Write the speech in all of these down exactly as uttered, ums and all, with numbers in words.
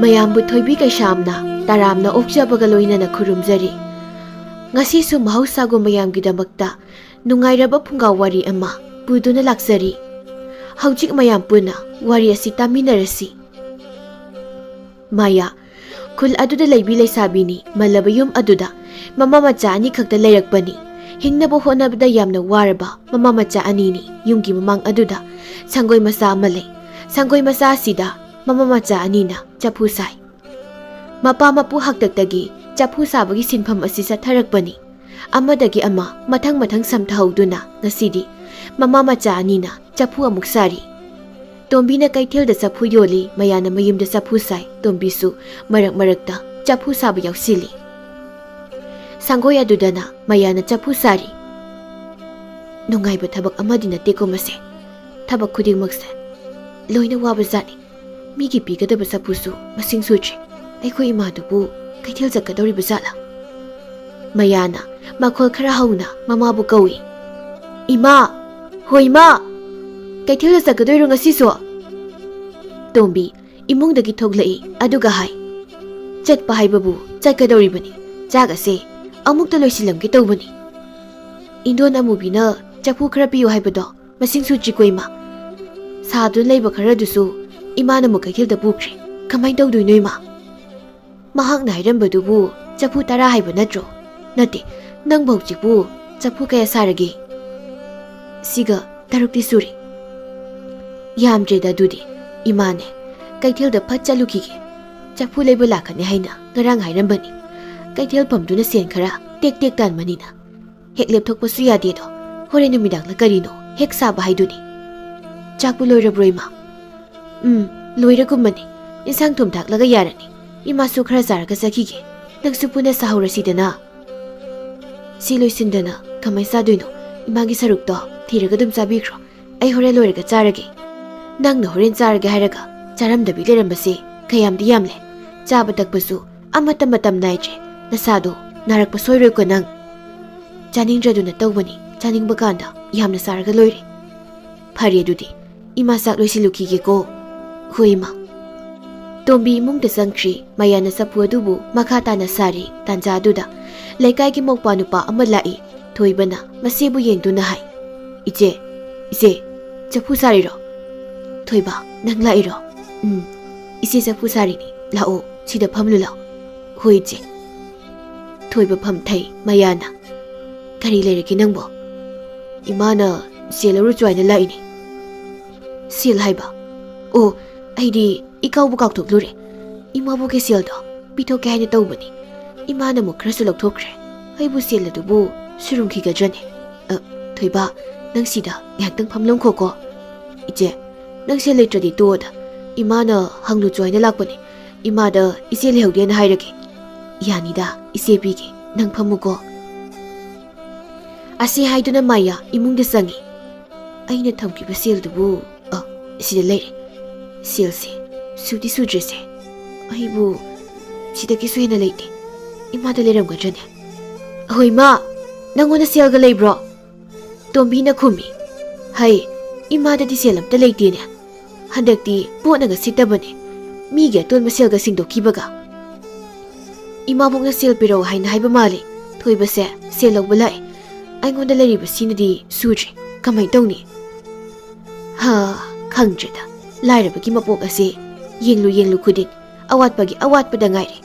ꯃꯌꯥꯝꯕꯨ ꯊꯣꯏꯕꯤ ꯀꯩꯁꯥꯝꯅ ꯇꯔꯥꯝꯅ ꯑꯣꯛꯆꯕꯒ ꯂꯣꯏꯅꯅ ꯈꯨꯔꯨꯝꯖꯔꯤ꯫ ꯉꯁꯤꯁꯨ ꯃꯍꯧꯁꯥꯒꯨꯝ ꯃꯌꯥꯝꯒꯤꯗꯃꯛꯇ ꯅꯨꯡꯉꯥꯏꯔꯕ ꯐꯨꯡꯒꯥ ꯋꯥꯔꯤ ꯑꯃ ꯄꯨꯗꯨꯅ ꯂꯥꯛꯆꯔꯤ꯫ ꯍꯧꯖꯤꯛ ꯃꯌꯥꯝ ꯄꯨꯟꯅ ꯋꯥꯔꯤ ꯑꯁꯤ ꯇꯥꯃꯤꯟꯅꯔꯁꯤ꯫ ꯃꯥꯌꯥ, ꯈꯨꯜ ꯑꯗꯨꯗ ꯂꯩꯕꯤ ꯂꯩꯁꯥꯕꯤꯅꯤ꯫ ꯃꯜꯂꯕ ꯌꯨꯝ ꯑꯗꯨꯗ ꯃꯃꯥ ꯃꯆꯥ ꯑꯅꯤꯈꯛꯇ ꯂꯩꯔꯛꯄꯅꯤ꯫ ꯍꯤꯡꯅꯕ ꯍꯣꯠꯅꯕꯗ ꯌꯥꯝꯅ ꯋꯥꯔꯕ ꯃꯃꯥ ꯃꯆꯥ ꯑꯅꯤꯅꯤ꯫ ꯌꯨꯝꯒꯤ ꯃꯃꯥꯡ ꯑꯗꯨꯗ ꯁꯪꯒꯣꯏ ꯃꯆꯥ ꯑꯃ ꯂꯩ꯫ ꯁꯪꯒꯣꯏ ꯃꯆꯥ ꯑꯁꯤꯗ ꯃꯃꯥ ꯃꯆꯥ ꯑꯅꯤꯅ ꯆꯐꯨ ꯁꯥꯏ꯫ ꯃꯄꯥ ꯃꯄꯨ ꯍꯥꯛꯇꯛꯇꯒꯤ ꯆꯐꯨ ꯁꯥꯕꯒꯤ ꯁꯤꯟꯐꯝ ꯑꯁꯤ ꯆꯠꯊꯔꯛꯄꯅꯤ꯫ ꯑꯃꯗꯒꯤ ꯑꯃ ꯃꯊꯪ ꯃꯊꯪ ꯁꯝꯊꯍꯧꯗꯨꯅ ꯉꯁꯤꯗꯤ ꯃꯃꯥ ꯃꯆꯥ ꯑꯅꯤꯅ ꯆꯐꯨ ꯑꯃꯨꯛ ꯁꯥꯔꯤ꯫ ꯇꯣꯝꯕꯤꯅ ꯀꯩꯊꯦꯜꯗ ꯆꯐꯨ ꯌꯣꯜꯂꯤ, ꯃꯌꯥꯅ ꯃꯌꯨꯝꯗ ꯆꯐꯨ ꯁꯥꯏ꯫ ꯇꯣꯝꯕꯤꯁꯨ ꯃꯔꯛ ꯃꯔꯛꯇ ꯆꯐꯨ ꯁꯥꯕ ꯌꯥꯎꯁꯤꯜꯂꯤ꯫ ꯁꯪꯒꯣꯏ ꯑꯗꯨꯗꯅ ꯃꯌꯥꯅ ꯆꯐꯨ ꯁꯥꯔꯤ꯫ ꯅꯨꯡꯉꯥꯏꯕ ꯊꯕꯛ ꯑꯃꯗꯤ ꯅꯠꯇꯦꯀꯣ ꯃꯁꯦ꯫ ꯊꯕꯛ ꯈꯨꯗꯤꯡꯃꯛꯁꯦ ꯂꯣꯏꯅ ꯋꯥꯕ ꯖꯥꯠꯅꯤ꯫ ꯃꯤꯒꯤ ꯄꯤꯒꯗꯕ ꯆꯐꯨꯁꯨ ꯃꯁꯤꯡ ꯁꯨꯗ꯭ꯔꯦ꯫ ꯑꯩꯈꯣꯏ ꯏꯃꯥꯗꯨꯕꯨ ꯀꯩꯊꯦꯜ ꯆꯠꯀꯗꯧꯔꯤꯕ ꯖꯥꯠꯂꯥ? ꯃꯌꯥꯅ ꯃꯈꯣꯜ ꯈꯔ ꯍꯧꯅ ꯃꯃꯥꯕꯨ ꯀꯧꯏ꯫ "ꯏꯃꯥ! ꯍꯣ ꯏꯃꯥ! ꯀꯩꯊꯦꯜꯗ ꯆꯠꯀꯗꯣꯏꯔꯣ ꯉꯁꯤꯁꯨ?" ꯇꯣꯝꯕꯤ ꯏꯃꯨꯡꯗꯒꯤ ꯊꯣꯛꯂꯛꯏ, ꯑꯗꯨꯒ ꯍꯥꯏ, "ꯆꯠꯄ ꯍꯥꯏꯕꯕꯨ ꯆꯠꯀꯗꯧꯔꯤꯕꯅꯤ꯫ ꯆꯥꯛ ꯑꯁꯦ ꯑꯃꯨꯛꯇ ꯂꯣꯏꯁꯤꯜꯂꯝꯒꯦ ꯇꯧꯕꯅꯤ꯫ ꯏꯟꯗꯣꯟ ꯑꯃꯨꯕꯤꯅ ꯆꯐꯨ ꯈꯔ ꯄꯤꯌꯨ ꯍꯥꯏꯕꯗꯣ ꯃꯁꯤꯡ ꯁꯨꯗ꯭ꯔꯤꯀꯣ ꯏꯃꯥ꯫ ꯁꯥꯗꯨꯅ ꯂꯩꯕ ꯈꯔꯗꯨꯁꯨ ꯏꯃꯥꯅ ꯑꯃꯨꯛ ꯀꯩꯊꯦꯜꯗ ꯄꯨꯈ꯭ꯔꯦ꯫ ꯀꯃꯥꯏꯅ ꯇꯧꯗꯣꯏꯅꯣ ꯏꯃꯥ?" "ꯃꯍꯥꯛꯅ ꯍꯥꯏꯔꯝꯕꯗꯨꯕꯨ ꯆꯐꯨ ꯇꯔꯥ ꯍꯥꯏꯕ ꯅꯠꯇ꯭ꯔꯣ? ꯅꯠꯇꯦ, ꯅꯪꯕꯨ ꯍꯧꯖꯤꯛꯄꯨ ꯆꯐꯨ ꯀꯌꯥ ꯁꯥꯔꯒꯦ?" "ꯁꯤꯒ ꯇꯔꯨꯛꯇꯤ ꯁꯨꯔꯦ꯫" "ꯌꯥꯝꯗ꯭ꯔꯦꯗ ꯑꯗꯨꯗꯤ꯫ ꯏꯃꯥꯅꯦ, ꯀꯩꯊꯦꯜꯗ ꯐꯠ ꯆꯠꯂꯨꯈꯤꯒꯦ꯫ ꯆꯐꯨ ꯂꯩꯕ ꯂꯥꯛꯀꯅꯤ ꯍꯥꯏꯅ ꯉꯔꯥꯡ ꯍꯥꯏꯔꯝꯕꯅꯤ꯫ ꯀꯩꯊꯦꯜ ꯐꯝꯗꯨꯅ ꯁꯦꯟ ꯈꯔ ꯇꯦꯛ ꯇꯦꯛ ꯇꯥꯟꯕꯅꯤꯅ꯫ ꯍꯦꯛ ꯂꯦꯞꯊꯣꯛꯄꯁꯨ ꯌꯥꯗꯦꯗꯣ꯫ ꯍꯣꯔꯦꯟ ꯅꯨꯃꯤꯗꯥꯡꯅ ꯀꯔꯤꯅꯣ ꯍꯦꯛ ꯁꯥꯕ ꯍꯥꯏꯗꯨꯅꯤ꯫ ꯆꯥꯛꯄꯨ ꯂꯣꯏꯔꯕ꯭ꯔꯣ ꯏꯃꯥ?" "ꯎꯝ, ꯂꯣꯏꯔꯒꯨꯝꯕꯅꯤ꯫ ꯏꯟꯁꯥꯡ ꯊꯨꯝ ꯊꯥꯛꯂꯒ ꯌꯥꯔꯅꯤ꯫ ꯏꯃꯥꯁꯨ ꯈꯔ ꯆꯥꯔꯒ ꯆꯠꯈꯤꯒꯦ꯫ ꯅꯪꯁꯨ ꯄꯨꯟꯅ ꯆꯥꯍꯧꯔꯁꯤꯗꯅ꯫" "ꯁꯤ ꯂꯣꯏꯁꯤꯟꯗꯅ ꯀꯃꯥꯏ ꯆꯥꯗꯣꯏꯅꯣ? ꯏꯃꯥꯒꯤ ꯁꯔꯨꯛꯇꯣ ꯊꯤꯔꯒ ꯑꯗꯨꯝ ꯆꯥꯕꯤꯈ꯭ꯔꯣ꯫ ꯑꯩ ꯍꯣꯔꯦꯟ ꯂꯣꯏꯔꯒ ꯆꯥꯔꯒꯦ꯫" "ꯅꯪꯅ ꯍꯣꯔꯦꯟ ꯆꯥꯔꯒꯦ ꯍꯥꯏꯔꯒ ꯆꯥꯔꯝꯗꯕꯤ ꯂꯩꯔꯝꯕꯁꯦ ꯀꯌꯥꯝꯗꯤ ꯌꯥꯝꯂꯦ꯫ ꯆꯥꯕ ꯊꯛꯄꯁꯨ ꯑꯃꯠꯇ ꯃꯇꯝ ꯅꯥꯏꯗ꯭ꯔꯦ꯫ ꯅꯁꯥꯗꯣ ꯅꯥꯔꯛꯄ ꯁꯣꯏꯔꯣꯏꯀꯣ ꯅꯪ꯫" "ꯆꯥꯅꯤꯡꯗ꯭ꯔꯗꯨꯅ ꯇꯧꯕꯅꯤ꯫ ꯆꯥꯅꯤꯡꯕ ꯀꯥꯟꯗ ꯌꯥꯝꯅ ꯆꯥꯔꯒ ꯂꯣꯏꯔꯦ꯫" "ꯐꯔꯦ ꯑꯗꯨꯗꯤ, ꯏꯃꯥ ꯆꯥꯛ ꯂꯣꯏꯁꯤꯜꯂꯨꯈꯤꯒꯦꯀꯣ꯫" "ꯍꯣꯏ ꯏꯃꯥ꯫" ꯇꯣꯝꯕꯤ ꯏꯃꯨꯡꯗ ꯆꯪꯈ꯭ꯔꯤ꯫ ꯃꯌꯥꯅ ꯆꯐꯨ ꯑꯗꯨꯕꯨ ꯃꯈꯥ ꯇꯥꯅ ꯁꯥꯔꯤ꯫ ꯇꯥꯟꯖꯥ ꯑꯗꯨꯗ ꯂꯩꯀꯥꯏꯒꯤ ꯃꯧꯄ꯭ꯋꯥ ꯅꯨꯄꯥ ꯑꯃ ꯂꯥꯛꯏ꯫ ꯊꯣꯏꯕꯅ ꯃꯁꯤꯕꯨ ꯌꯦꯡꯗꯨꯅ ꯍꯥꯏ, "ꯏꯆꯦ, ꯏꯆꯦ, ꯆꯐꯨ ꯁꯥꯔꯤꯔꯣ?" "ꯊꯣꯏꯕ, ꯅꯪ ꯂꯥꯛꯏꯔꯣ?" "ꯎꯝ, ꯏꯆꯦ ꯆꯐꯨ ꯁꯥꯔꯤꯅꯤ꯫ ꯂꯥꯛꯑꯣ, ꯁꯤꯗ ꯐꯝꯂꯨ ꯂꯥꯛꯑꯣ꯫" "ꯍꯣꯏ ꯏꯆꯦ꯫" ꯊꯣꯏꯕ ꯐꯝꯊꯩ꯫ ꯃꯌꯥꯅ, "ꯀꯔꯤ ꯂꯩꯔꯒꯦ ꯅꯪꯕꯣ?" "ꯏꯃꯥꯅ ꯁꯦꯜ ꯂꯧꯔꯨꯆꯣ ꯍꯥꯏꯅ ꯂꯥꯛꯏꯅꯦ꯫" "ꯁꯦꯜ ꯍꯥꯏꯕ? ꯑꯣ, ꯑꯩꯗꯤ ꯏꯀꯥꯎꯕꯨ ꯀꯥꯎꯊꯣꯛꯂꯨꯔꯦ꯫ ꯏꯃꯥꯕꯣꯛꯀꯤ ꯁꯦꯜꯗꯣ ꯄꯤꯊꯣꯛꯀꯦ ꯍꯥꯏꯅ ꯇꯧꯕꯅꯤ꯫ ꯏꯃꯥꯅ ꯑꯃꯨꯛ ꯈꯔꯁꯨ ꯂꯧꯊꯣꯛꯈ꯭ꯔꯦ꯫ ꯑꯩꯕꯨ ꯁꯦꯜ ꯑꯗꯨꯕꯨ ꯁꯨꯔꯨꯝꯈꯤꯒꯗ꯭ꯔꯅꯦ? ꯑ, ꯊꯣꯏꯕ, ꯅꯪ ꯁꯤꯗ ꯉꯥꯏꯍꯥꯛꯇꯪ ꯐꯝꯂꯝꯈꯣꯀꯣ꯫" "ꯏꯆꯦ, ꯅꯪ ꯁꯦꯜ ꯂꯩꯇ꯭ꯔꯗꯤ ꯇꯣꯛꯑꯣꯗ꯫ ꯏꯃꯥꯅ ꯍꯪꯂꯨꯆꯣ ꯍꯥꯏꯅ ꯂꯥꯛꯄꯅꯦ꯫ ꯏꯃꯥꯗ ꯏꯆꯦ ꯂꯩꯍꯧꯗꯦꯅ ꯍꯥꯏꯔꯒꯦ꯫" "ꯌꯥꯅꯤꯗ, ꯏꯆꯦ ꯄꯤꯒꯦ꯫ ꯅꯪ ꯐꯝꯃꯨꯀꯣ꯫" ꯑꯁꯤ ꯍꯥꯏꯗꯨꯅ ꯃꯥꯌꯥ ꯏꯃꯨꯡꯗ ꯆꯪꯉꯤ꯫ "ꯑꯩꯅ ꯊꯝꯈꯤꯕ ꯁꯦꯜꯗꯨꯕꯨ, ꯑ, ꯁꯤꯗ ꯂꯩꯔꯦ꯫ ꯁꯦꯜꯁꯦ ꯁꯨꯗꯤ ꯁꯨꯗ꯭ꯔꯦꯁꯦ꯫ ꯑꯩꯕꯨ ꯁꯤꯗꯒꯤꯁꯨ ꯍꯦꯟꯅ ꯂꯩꯇꯦ꯫ ꯏꯃꯥꯗ ꯂꯩꯔꯝꯒꯗ꯭ꯔꯅꯦ?" "ꯍꯣꯏ ꯃꯥ, ꯅꯪꯉꯣꯟꯗ ꯁꯦꯜꯒ ꯂꯩꯕ꯭ꯔꯣ?" ꯇꯣꯝꯕꯤꯅ ꯈꯨꯝꯃꯤ꯫ "ꯍꯩ, ꯏꯃꯥꯗꯗꯤ ꯁꯦꯜ ꯑꯝꯇ ꯂꯩꯇꯦꯅꯦ꯫ ꯍꯟꯗꯛꯇꯤ ꯄꯣꯠꯅꯒ ꯁꯤꯠꯇꯕꯅꯦ, ꯃꯤꯒꯤ ꯑꯇꯣꯟꯕ ꯁꯦꯜꯒ ꯁꯤꯡꯗꯣꯛꯈꯤꯕꯒ꯫ ꯏꯃꯥꯕꯣꯛꯅ ꯁꯦꯜ ꯄꯤꯔꯛꯑꯣ ꯍꯥꯏꯅ ꯍꯥꯏꯕ ꯃꯥꯜꯂꯦ꯫ ꯊꯣꯏꯕꯁꯦ ꯁꯦꯜ ꯂꯧꯕ ꯂꯥꯛꯑꯦ꯫ ꯑꯩꯉꯣꯟꯗ ꯂꯩꯔꯤꯕꯁꯤꯅꯗꯤ ꯁꯨꯗ꯭ꯔꯦ꯫ ꯀꯃꯥꯏ ꯇꯧꯅꯤ?" ꯍꯥ, ꯈꯪꯗ꯭ꯔꯦꯗ꯫ ꯂꯥꯏꯔꯕꯒꯤ ꯃꯄꯣꯛ ꯑꯁꯦ ꯌꯦꯡꯂꯨ ꯌꯦꯡꯂꯨ ꯈꯨꯗꯤꯡ ꯑꯋꯥꯠꯄꯒꯤ ꯑꯋꯥꯠꯄꯗ ꯉꯥꯏꯔꯦ꯫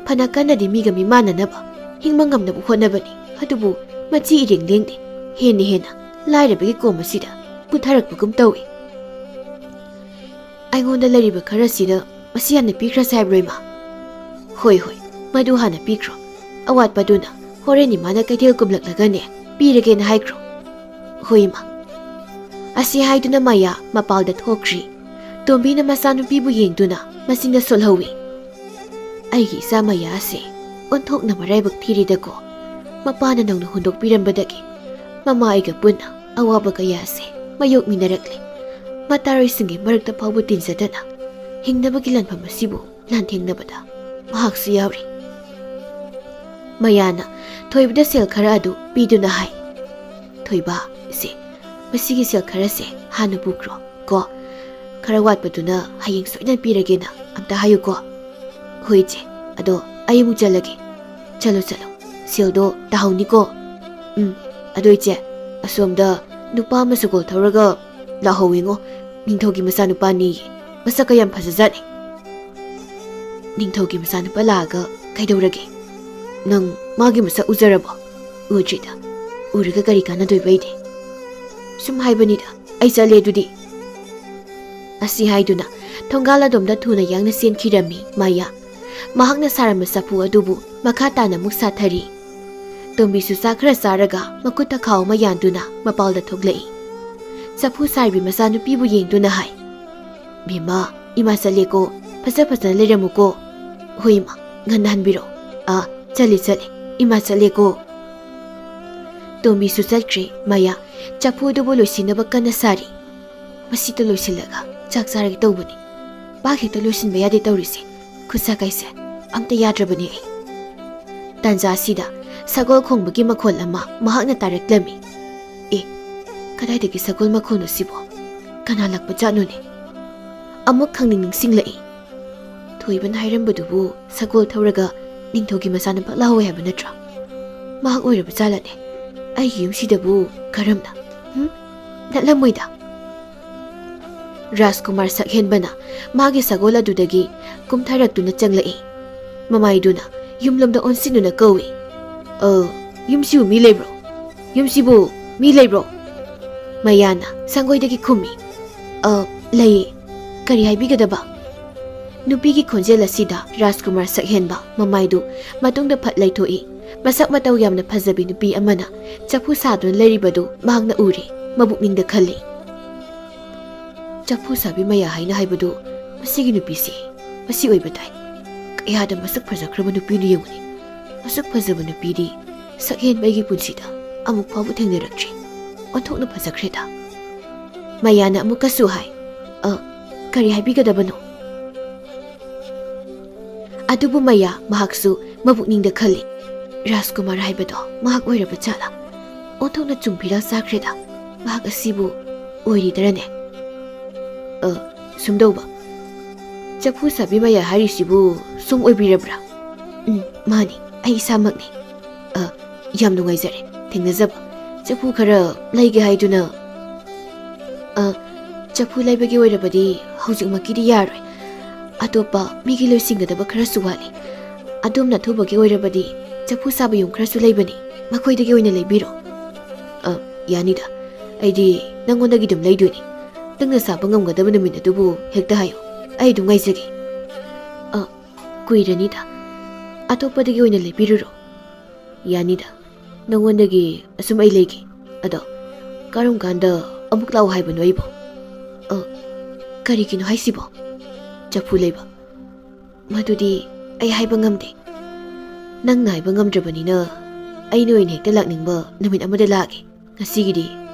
ꯐꯅ ꯀꯟꯅꯗꯤ ꯃꯤꯒ ꯃꯤꯃꯥꯟꯅꯅꯕ, ꯍꯤꯡꯕ ꯉꯝꯅꯕ ꯍꯣꯠꯅꯕꯅꯤ꯫ ꯑꯗꯨꯕꯨ ꯃꯆꯤ ꯏꯔꯦꯡ ꯂꯦꯡꯗꯦ꯫ ꯍꯦꯟꯅ ꯍꯦꯟꯅ ꯂꯥꯏꯔꯕꯒꯤ ꯀꯣꯝ ꯑꯁꯤꯗ ꯄꯨꯊꯔꯛꯄꯒꯨꯝ ꯇꯧꯏ꯫ ꯑꯩꯉꯣꯟꯗ ꯂꯩꯔꯤꯕ ꯈꯔꯁꯤꯗ ꯃꯁꯤ ꯍꯥꯟꯅ ꯄꯤꯈ꯭ꯔꯁꯦ ꯍꯥꯏꯕ꯭ꯔꯣ, ꯏꯃꯥ?" "ꯍꯣꯏ, ꯍꯣꯏ, ꯃꯗꯨ ꯍꯥꯟꯅ ꯄꯤꯈ꯭ꯔꯣ꯫ ꯑꯋꯥꯠꯄꯗꯨꯅ ꯍꯣꯔꯦꯟ ꯏꯃꯥꯅ ꯀꯩꯊꯦꯜ ꯀꯨꯝꯂꯛꯂꯒꯅꯦ ꯄꯤꯔꯒꯦꯅ ꯍꯥꯏꯈ꯭ꯔꯣ꯫" "ꯍꯣꯏ, ꯏꯃꯥ꯫" ꯑꯁꯤ ꯍꯥꯏꯗꯨꯅ ꯃꯌꯥ ꯃꯄꯥꯜꯗ ꯊꯣꯛꯈ꯭ꯔꯤ꯫ ꯇꯣꯝꯕꯤꯅ ꯃꯆꯥꯅꯨꯄꯤꯕꯨ ꯌꯦꯡꯗꯨꯅ ꯃꯆꯤꯟꯗ ꯁꯣꯜꯍꯧꯏ꯫ "ꯑꯩꯒꯤ ꯏꯆꯥ ꯃꯌꯥ ꯑꯁꯦ ꯑꯣꯟꯊꯣꯛꯅ ꯃꯔꯥꯏꯕꯛ ꯊꯤꯔꯦꯗꯀꯣ꯫ ꯃꯄꯥꯅ ꯅꯧꯅ ꯍꯨꯟꯗꯣꯛꯄꯤꯔꯝꯕꯗꯒꯤ ꯃꯃꯥ ꯑꯩꯒ ꯄꯨꯟꯅ ꯑꯋꯥꯕ ꯀꯌꯥ ꯑꯁꯦ ꯃꯥꯌꯣꯛꯃꯤꯟꯅꯔꯛꯂꯦ꯫ ꯃꯇꯥꯔꯣꯏꯁꯤꯡꯒꯤ ꯃꯔꯛꯇ ꯐꯥꯎꯕ ꯇꯤꯟꯖꯗꯅ ꯍꯤꯡꯅꯕꯒꯤ ꯂꯥꯟꯐꯝ ꯑꯁꯤꯕꯨ ꯂꯥꯟꯊꯦꯡꯅꯕꯗ ꯃꯍꯥꯛꯁꯨ ꯌꯥꯎꯔꯤ꯫" ꯃꯌꯥꯅ ꯊꯣꯏꯕꯗ ꯁꯦꯜ ꯈꯔ ꯑꯗꯨ ꯄꯤꯗꯨꯅ ꯍꯥꯏ, "ꯊꯣꯏꯕ, ꯏꯆꯦ, ꯃꯁꯤꯒꯤ ꯁꯦꯜ ꯈꯔꯁꯦ ꯍꯥꯟꯅ ꯄꯨꯈ꯭ꯔꯣ ꯀꯣ꯫ ꯈꯔ ꯋꯥꯠꯄꯗꯨꯅ ꯍꯌꯦꯡ ꯁꯣꯏꯗꯅ ꯄꯤꯔꯒꯦꯅ ꯑꯝꯇ ꯍꯥꯏꯌꯨꯀꯣ꯫ "ꯍꯣꯏ ꯏꯆꯦ, ꯑꯗꯣ ꯑꯩ ꯑꯃꯨꯛ ꯆꯠꯂꯒꯦ꯫" "ꯆꯠꯂꯣ ꯆꯠꯂꯣ, ꯁꯦꯜꯗꯣ ꯇꯥꯍꯧꯅꯤꯀꯣ꯫" "ꯎꯝ, ꯑꯗꯣ ꯏꯆꯦ, ꯑꯁꯣꯝꯗ ꯅꯨꯄꯥ ꯑꯃ ꯁꯒꯣꯜ ꯊꯧꯔꯒ ꯂꯥꯛꯍꯧꯋꯤꯉꯣ, ꯅꯤꯡꯊꯧꯒꯤ ꯃꯆꯥꯅꯨꯄꯥꯅꯤꯌꯦ꯫ ꯃꯁꯛꯀ ꯌꯥꯝ ꯐꯖꯖꯥꯠꯅꯤ꯫" "ꯅꯤꯡꯊꯧꯒꯤ ꯃꯆꯥꯅꯨꯄꯥ ꯂꯥꯛꯑꯒ ꯀꯩꯗꯧꯔꯒꯦ? ꯅꯪ ꯃꯥꯒꯤ ꯃꯁꯛ ꯎꯖꯔꯕꯣ?" "ꯎꯗ꯭ꯔꯤꯗ꯫ ꯎꯔꯒ ꯀꯔꯤ ꯀꯥꯟꯅꯗꯣꯏꯕ ꯑꯩꯗꯤ? ꯁꯨꯝ ꯍꯥꯏꯕꯅꯤꯗ꯫ ꯑꯩ ꯆꯠꯂꯦ ꯑꯗꯨꯗꯤ꯫" ꯑꯁꯤ ꯍꯥꯏꯗꯨꯅ ꯊꯣꯡꯒꯥꯜ ꯑꯗꯣꯝꯗ ꯊꯨꯅ ꯌꯥꯡꯅ ꯆꯦꯟꯈꯤꯔꯝꯃꯤ ꯃꯥꯌꯥ꯫ ꯃꯍꯥꯛꯅ ꯁꯥꯔꯝꯕ ꯆꯐꯨ ꯑꯗꯨꯕꯨ ꯃꯈꯥ ꯇꯥꯅ ꯑꯃꯨꯛ ꯁꯥꯊꯔꯤ꯫ ꯇꯣꯝꯕꯤꯁꯨ ꯆꯥꯛ ꯈꯔ ꯆꯥꯔꯒ ꯃꯈꯨꯠꯇ ꯈꯥꯎ ꯑꯃ ꯌꯥꯟꯗꯨꯅ ꯃꯄꯥꯜꯗ ꯊꯣꯛꯂꯛꯏ꯫ ꯆꯐꯨ ꯁꯥꯔꯤꯕꯤ ꯃꯆꯥꯅꯨꯄꯤꯕꯨ ꯌꯦꯡꯗꯨꯅ ꯍꯥꯏ, "ꯕꯦꯝꯃ, ꯏꯃꯥ ꯆꯠꯂꯦꯀꯣ, ꯐꯖ ꯐꯖꯅ ꯂꯩꯔꯝꯃꯨꯀꯣ꯫" "ꯍꯣꯏ ꯏꯃꯥ, ꯉꯟꯅ ꯍꯟꯕꯤꯔꯛꯑꯣ꯫" "ꯑꯥ, ꯆꯠꯂꯦ ꯆꯠꯂꯦ, ꯏꯃꯥ ꯆꯠꯂꯦꯀꯣ꯫" ꯇꯣꯝꯕꯤꯁꯨ ꯆꯠꯈ꯭ꯔꯦ꯫ ꯃꯌꯥ ꯆꯐꯨꯗꯨꯕꯨ ꯂꯣꯏꯁꯤꯟꯅꯕ ꯀꯟꯅ ꯁꯥꯔꯤ꯫ "ꯃꯁꯤꯇ ꯂꯣꯏꯁꯤꯜꯂꯒ ꯆꯥꯛ ꯆꯥꯔꯒꯦ ꯇꯧꯕꯅꯤ꯫ ꯄꯥꯛ ꯍꯦꯛꯇ ꯂꯣꯏꯁꯤꯟꯕ ꯌꯥꯗꯦ ꯇꯧꯔꯤꯁꯦ꯫ ꯈꯨꯠꯁꯥ ꯀꯩꯁꯦ ꯑꯝꯇ ꯌꯥꯗ꯭ꯔꯕꯅꯦ ꯑꯩ꯫" ꯇꯥꯟꯖꯥ ꯑꯁꯤꯗ ꯁꯒꯣꯜ ꯈꯣꯡꯕꯒꯤ ꯃꯈꯣꯜ ꯑꯃ ꯃꯍꯥꯛꯅ ꯇꯥꯔꯛꯂꯝꯃꯤ꯫ "ꯑꯦ, ꯀꯗꯥꯏꯗꯒꯤ ꯁꯒꯣꯜ ꯃꯈꯣꯜꯅꯣ ꯁꯤꯕꯣ? ꯀꯅꯥ ꯂꯥꯛꯄ ꯖꯥꯠꯅꯣꯅꯦ?" ꯑꯃꯨꯛ ꯈꯪꯅꯤꯡ ꯅꯤꯡꯁꯤꯡꯂꯛꯏ꯫ "ꯊꯣꯏꯕꯅ ꯍꯥꯏꯔꯝꯕꯗꯨꯕꯨ ꯁꯒꯣꯜ ꯊꯧꯔꯒ ꯅꯤꯡꯊꯧꯒꯤ ꯃꯆꯥꯅꯨꯄꯥ ꯂꯥꯛꯍꯧꯋꯦ ꯍꯥꯏꯕ ꯅꯠꯇ꯭ꯔꯣ? ꯃꯍꯥꯛ ꯑꯣꯏꯔꯕ ꯖꯥꯠꯂꯅꯦ? ꯑꯩꯒꯤ ꯌꯨꯝꯁꯤꯗꯕꯨ ꯀꯔꯝꯅ? ꯍꯨꯝ? ꯅꯠꯂꯝꯃꯣꯏꯗ꯫" ꯔꯥꯖꯀꯨꯃꯥꯔ ꯁꯛꯍꯦꯟꯕꯅ ꯃꯥꯒꯤ ꯁꯒꯣꯜ ꯑꯗꯨꯗꯒꯤ ꯀꯨꯝꯊꯔꯛꯇꯨꯅ ꯆꯪꯂꯛꯏ꯫ ꯃꯃꯥꯏꯗꯨꯅ ꯌꯨꯝꯂꯣꯝꯗ ꯑꯣꯟꯁꯤꯟꯗꯨꯅ ꯀꯧꯏ, "ꯑ, ꯌꯨꯝꯁꯤꯕꯨ ꯃꯤ ꯂꯩꯕ꯭ꯔꯣ? ꯌꯨꯝꯁꯤꯕꯨ ꯃꯤ ꯂꯩꯕ꯭ꯔꯣ?" ꯃꯌꯥꯅ ꯁꯪꯒꯣꯏꯗꯒꯤ ꯈꯨꯝꯃꯤ, "ꯑ, ꯂꯩꯌꯦ꯫ ꯀꯔꯤ ꯍꯥꯏꯕꯤꯒꯗꯕ?" ꯅꯨꯄꯤꯒꯤ ꯈꯣꯟꯖꯦꯜ ꯑꯁꯤꯗ ꯔꯥꯖꯀꯨꯃꯥꯔ ꯁꯛꯍꯦꯟꯕ ꯃꯃꯥꯏꯗꯨ ꯃꯇꯨꯡꯗ ꯐꯠ ꯂꯩꯊꯣꯛꯏ꯫ ꯃꯁꯛ ꯃꯇꯧ ꯌꯥꯝꯅ ꯐꯖꯕꯤ ꯅꯨꯄꯤ ꯑꯃꯅ ꯆꯐꯨ ꯁꯥꯗꯨꯅ ꯂꯩꯔꯤꯕꯗꯨ ꯃꯍꯥꯛꯅ ꯎꯔꯦ꯫ ꯃꯕꯨꯛꯅꯤꯡꯗ ꯈꯜꯂꯤ, "ꯆꯐꯨ ꯁꯥꯕꯤ ꯃꯌꯥ ꯍꯥꯏꯅ ꯍꯥꯏꯕꯗꯨ ꯃꯁꯤꯒꯤ ꯅꯨꯄꯤꯁꯤ ꯃꯁꯤ ꯑꯣꯏꯕ ꯇꯥꯏ꯫ ꯀꯌꯥꯗ ꯃꯁꯛ ꯐꯖꯈ꯭ꯔꯕ ꯅꯨꯄꯤꯅꯣ ꯌꯦꯡꯉꯨꯅꯦ꯫ ꯃꯁꯛ ꯐꯖꯕ ꯅꯨꯄꯤꯗꯤ ꯁꯛꯍꯦꯟꯕ ꯑꯩꯒꯤ ꯄꯨꯟꯁꯤꯗ ꯑꯃꯨꯛ ꯐꯥꯎꯕ ꯊꯦꯡꯅꯔꯛꯇ꯭ꯔꯤ꯫ ꯑꯣꯟꯊꯣꯛꯅ ꯐꯖꯈ꯭ꯔꯦꯗ꯫" ꯃꯌꯥꯅ ꯑꯃꯨꯛꯀꯁꯨ ꯍꯥꯏ, "ꯑ, ꯀꯔꯤ ꯍꯥꯏꯕꯤꯒꯗꯕꯅꯣ?" ꯑꯗꯨꯕꯨ ꯃꯌꯥ ꯃꯍꯥꯛꯁꯨ ꯃꯕꯨꯛꯅꯤꯡꯗ ꯈꯜꯂꯤ, "ꯔꯥꯖꯀꯨꯃꯥꯔ ꯍꯥꯏꯕꯗꯣ ꯃꯍꯥꯛ ꯑꯣꯏꯔꯕ ꯖꯥꯠꯂꯥ? ꯑꯣꯟꯊꯣꯛꯅ ꯆꯨꯝ ꯐꯤꯔꯥ ꯆꯥꯈ꯭ꯔꯦꯗ꯫ ꯃꯍꯥꯛ ꯑꯁꯤꯕꯨ ꯑꯣꯏꯔꯤꯗꯔꯅꯦ?" "ꯑ, ꯁꯨꯝꯗꯧꯕ, ꯆꯐꯨ ꯁꯥꯕꯤ ꯃꯌꯥ ꯍꯥꯏꯔꯤꯁꯤꯕꯨ ꯁꯣꯝ ꯑꯣꯏꯕꯤꯔꯕ꯭ꯔꯥ? ꯎꯝ, ꯃꯥꯅꯤ, ꯑꯩ ꯏꯁꯥꯃꯛꯅꯤ꯫ ꯑ, ꯌꯥꯝ ꯅꯨꯡꯉꯥꯏꯖꯔꯦ ꯊꯦꯡꯅꯖꯕ꯫ ꯆꯐꯨ ꯈꯔ ꯂꯩꯒꯦ ꯍꯥꯏꯗꯨꯅ꯫ ꯑ, ꯆꯐꯨ ꯂꯩꯕꯒꯤ ꯑꯣꯏꯔꯕꯗꯤ ꯍꯧꯖꯤꯛꯃꯛꯀꯤꯗꯤ ꯌꯥꯔꯣꯏ꯫ ꯑꯇꯣꯞꯄ ꯃꯤꯒꯤ ꯂꯣꯏꯁꯤꯟꯒꯗꯕ ꯈꯔꯁꯨ ꯋꯥꯠꯂꯤ꯫ ꯑꯗꯣꯝꯅ ꯑꯊꯨꯕꯒꯤ ꯑꯣꯏꯔꯕꯗꯤ ꯆꯐꯨ ꯁꯥꯕ ꯌꯨꯝ ꯈꯔꯁꯨ ꯂꯩꯕꯅꯤ, ꯃꯈꯣꯏꯗꯒꯤ ꯑꯣꯏꯅ ꯂꯩꯕꯤꯔꯣ꯫ ꯑ, ꯌꯥꯅꯤꯗ, ꯑꯩꯗꯤ ꯅꯪꯉꯣꯟꯗꯒꯤ ꯑꯗꯨꯝ ꯂꯩꯗꯣꯏꯅꯤ꯫ ꯅꯪꯅ ꯁꯥꯕ ꯉꯝꯒꯗꯕ ꯅꯨꯃꯤꯠ ꯑꯗꯨꯕꯨ ꯍꯦꯛꯇ ꯍꯥꯏꯌꯨ, ꯑꯩ ꯑꯗꯨꯝ ꯉꯥꯏꯖꯒꯦ꯫ ꯑ, ꯀꯨꯏꯔꯅꯤꯗ, ꯑꯇꯣꯞꯄꯗꯒꯤ ꯑꯣꯏꯅ ꯂꯩꯕꯤꯔꯨꯔꯣ꯫ ꯌꯥꯅꯤꯗ, ꯅꯪꯉꯣꯟꯗꯒꯤ ꯑꯁꯨꯝ ꯑꯩ ꯂꯩꯒꯦ꯫ ꯑꯗꯣ ꯀꯔꯝ ꯀꯥꯟꯗ ꯑꯃꯨꯛ ꯂꯥꯛꯑꯣ ꯍꯥꯏꯕꯅꯣ ꯑꯩꯕꯣ? ꯑ, ꯀꯔꯤꯒꯤꯅꯣ ꯍꯥꯏꯁꯤꯕꯣ? ꯆꯐꯨ ꯂꯩꯕ? ꯃꯗꯨꯗꯤ ꯑꯩ ꯍꯥꯏꯕ ꯉꯝꯗꯦ꯫ ꯅꯪꯅ ꯍꯥꯏꯕ ꯉꯝꯗ꯭ꯔꯕꯅꯤꯅ ꯑꯩꯅ ꯑꯣꯏꯅ ꯍꯦꯛꯇ ꯂꯥꯛꯅꯤꯡꯕ ꯅꯨꯃꯤꯠ ꯑꯃꯗ ꯂꯥꯛꯑꯒꯦ꯫ ꯉꯁꯤꯒꯤꯗꯤ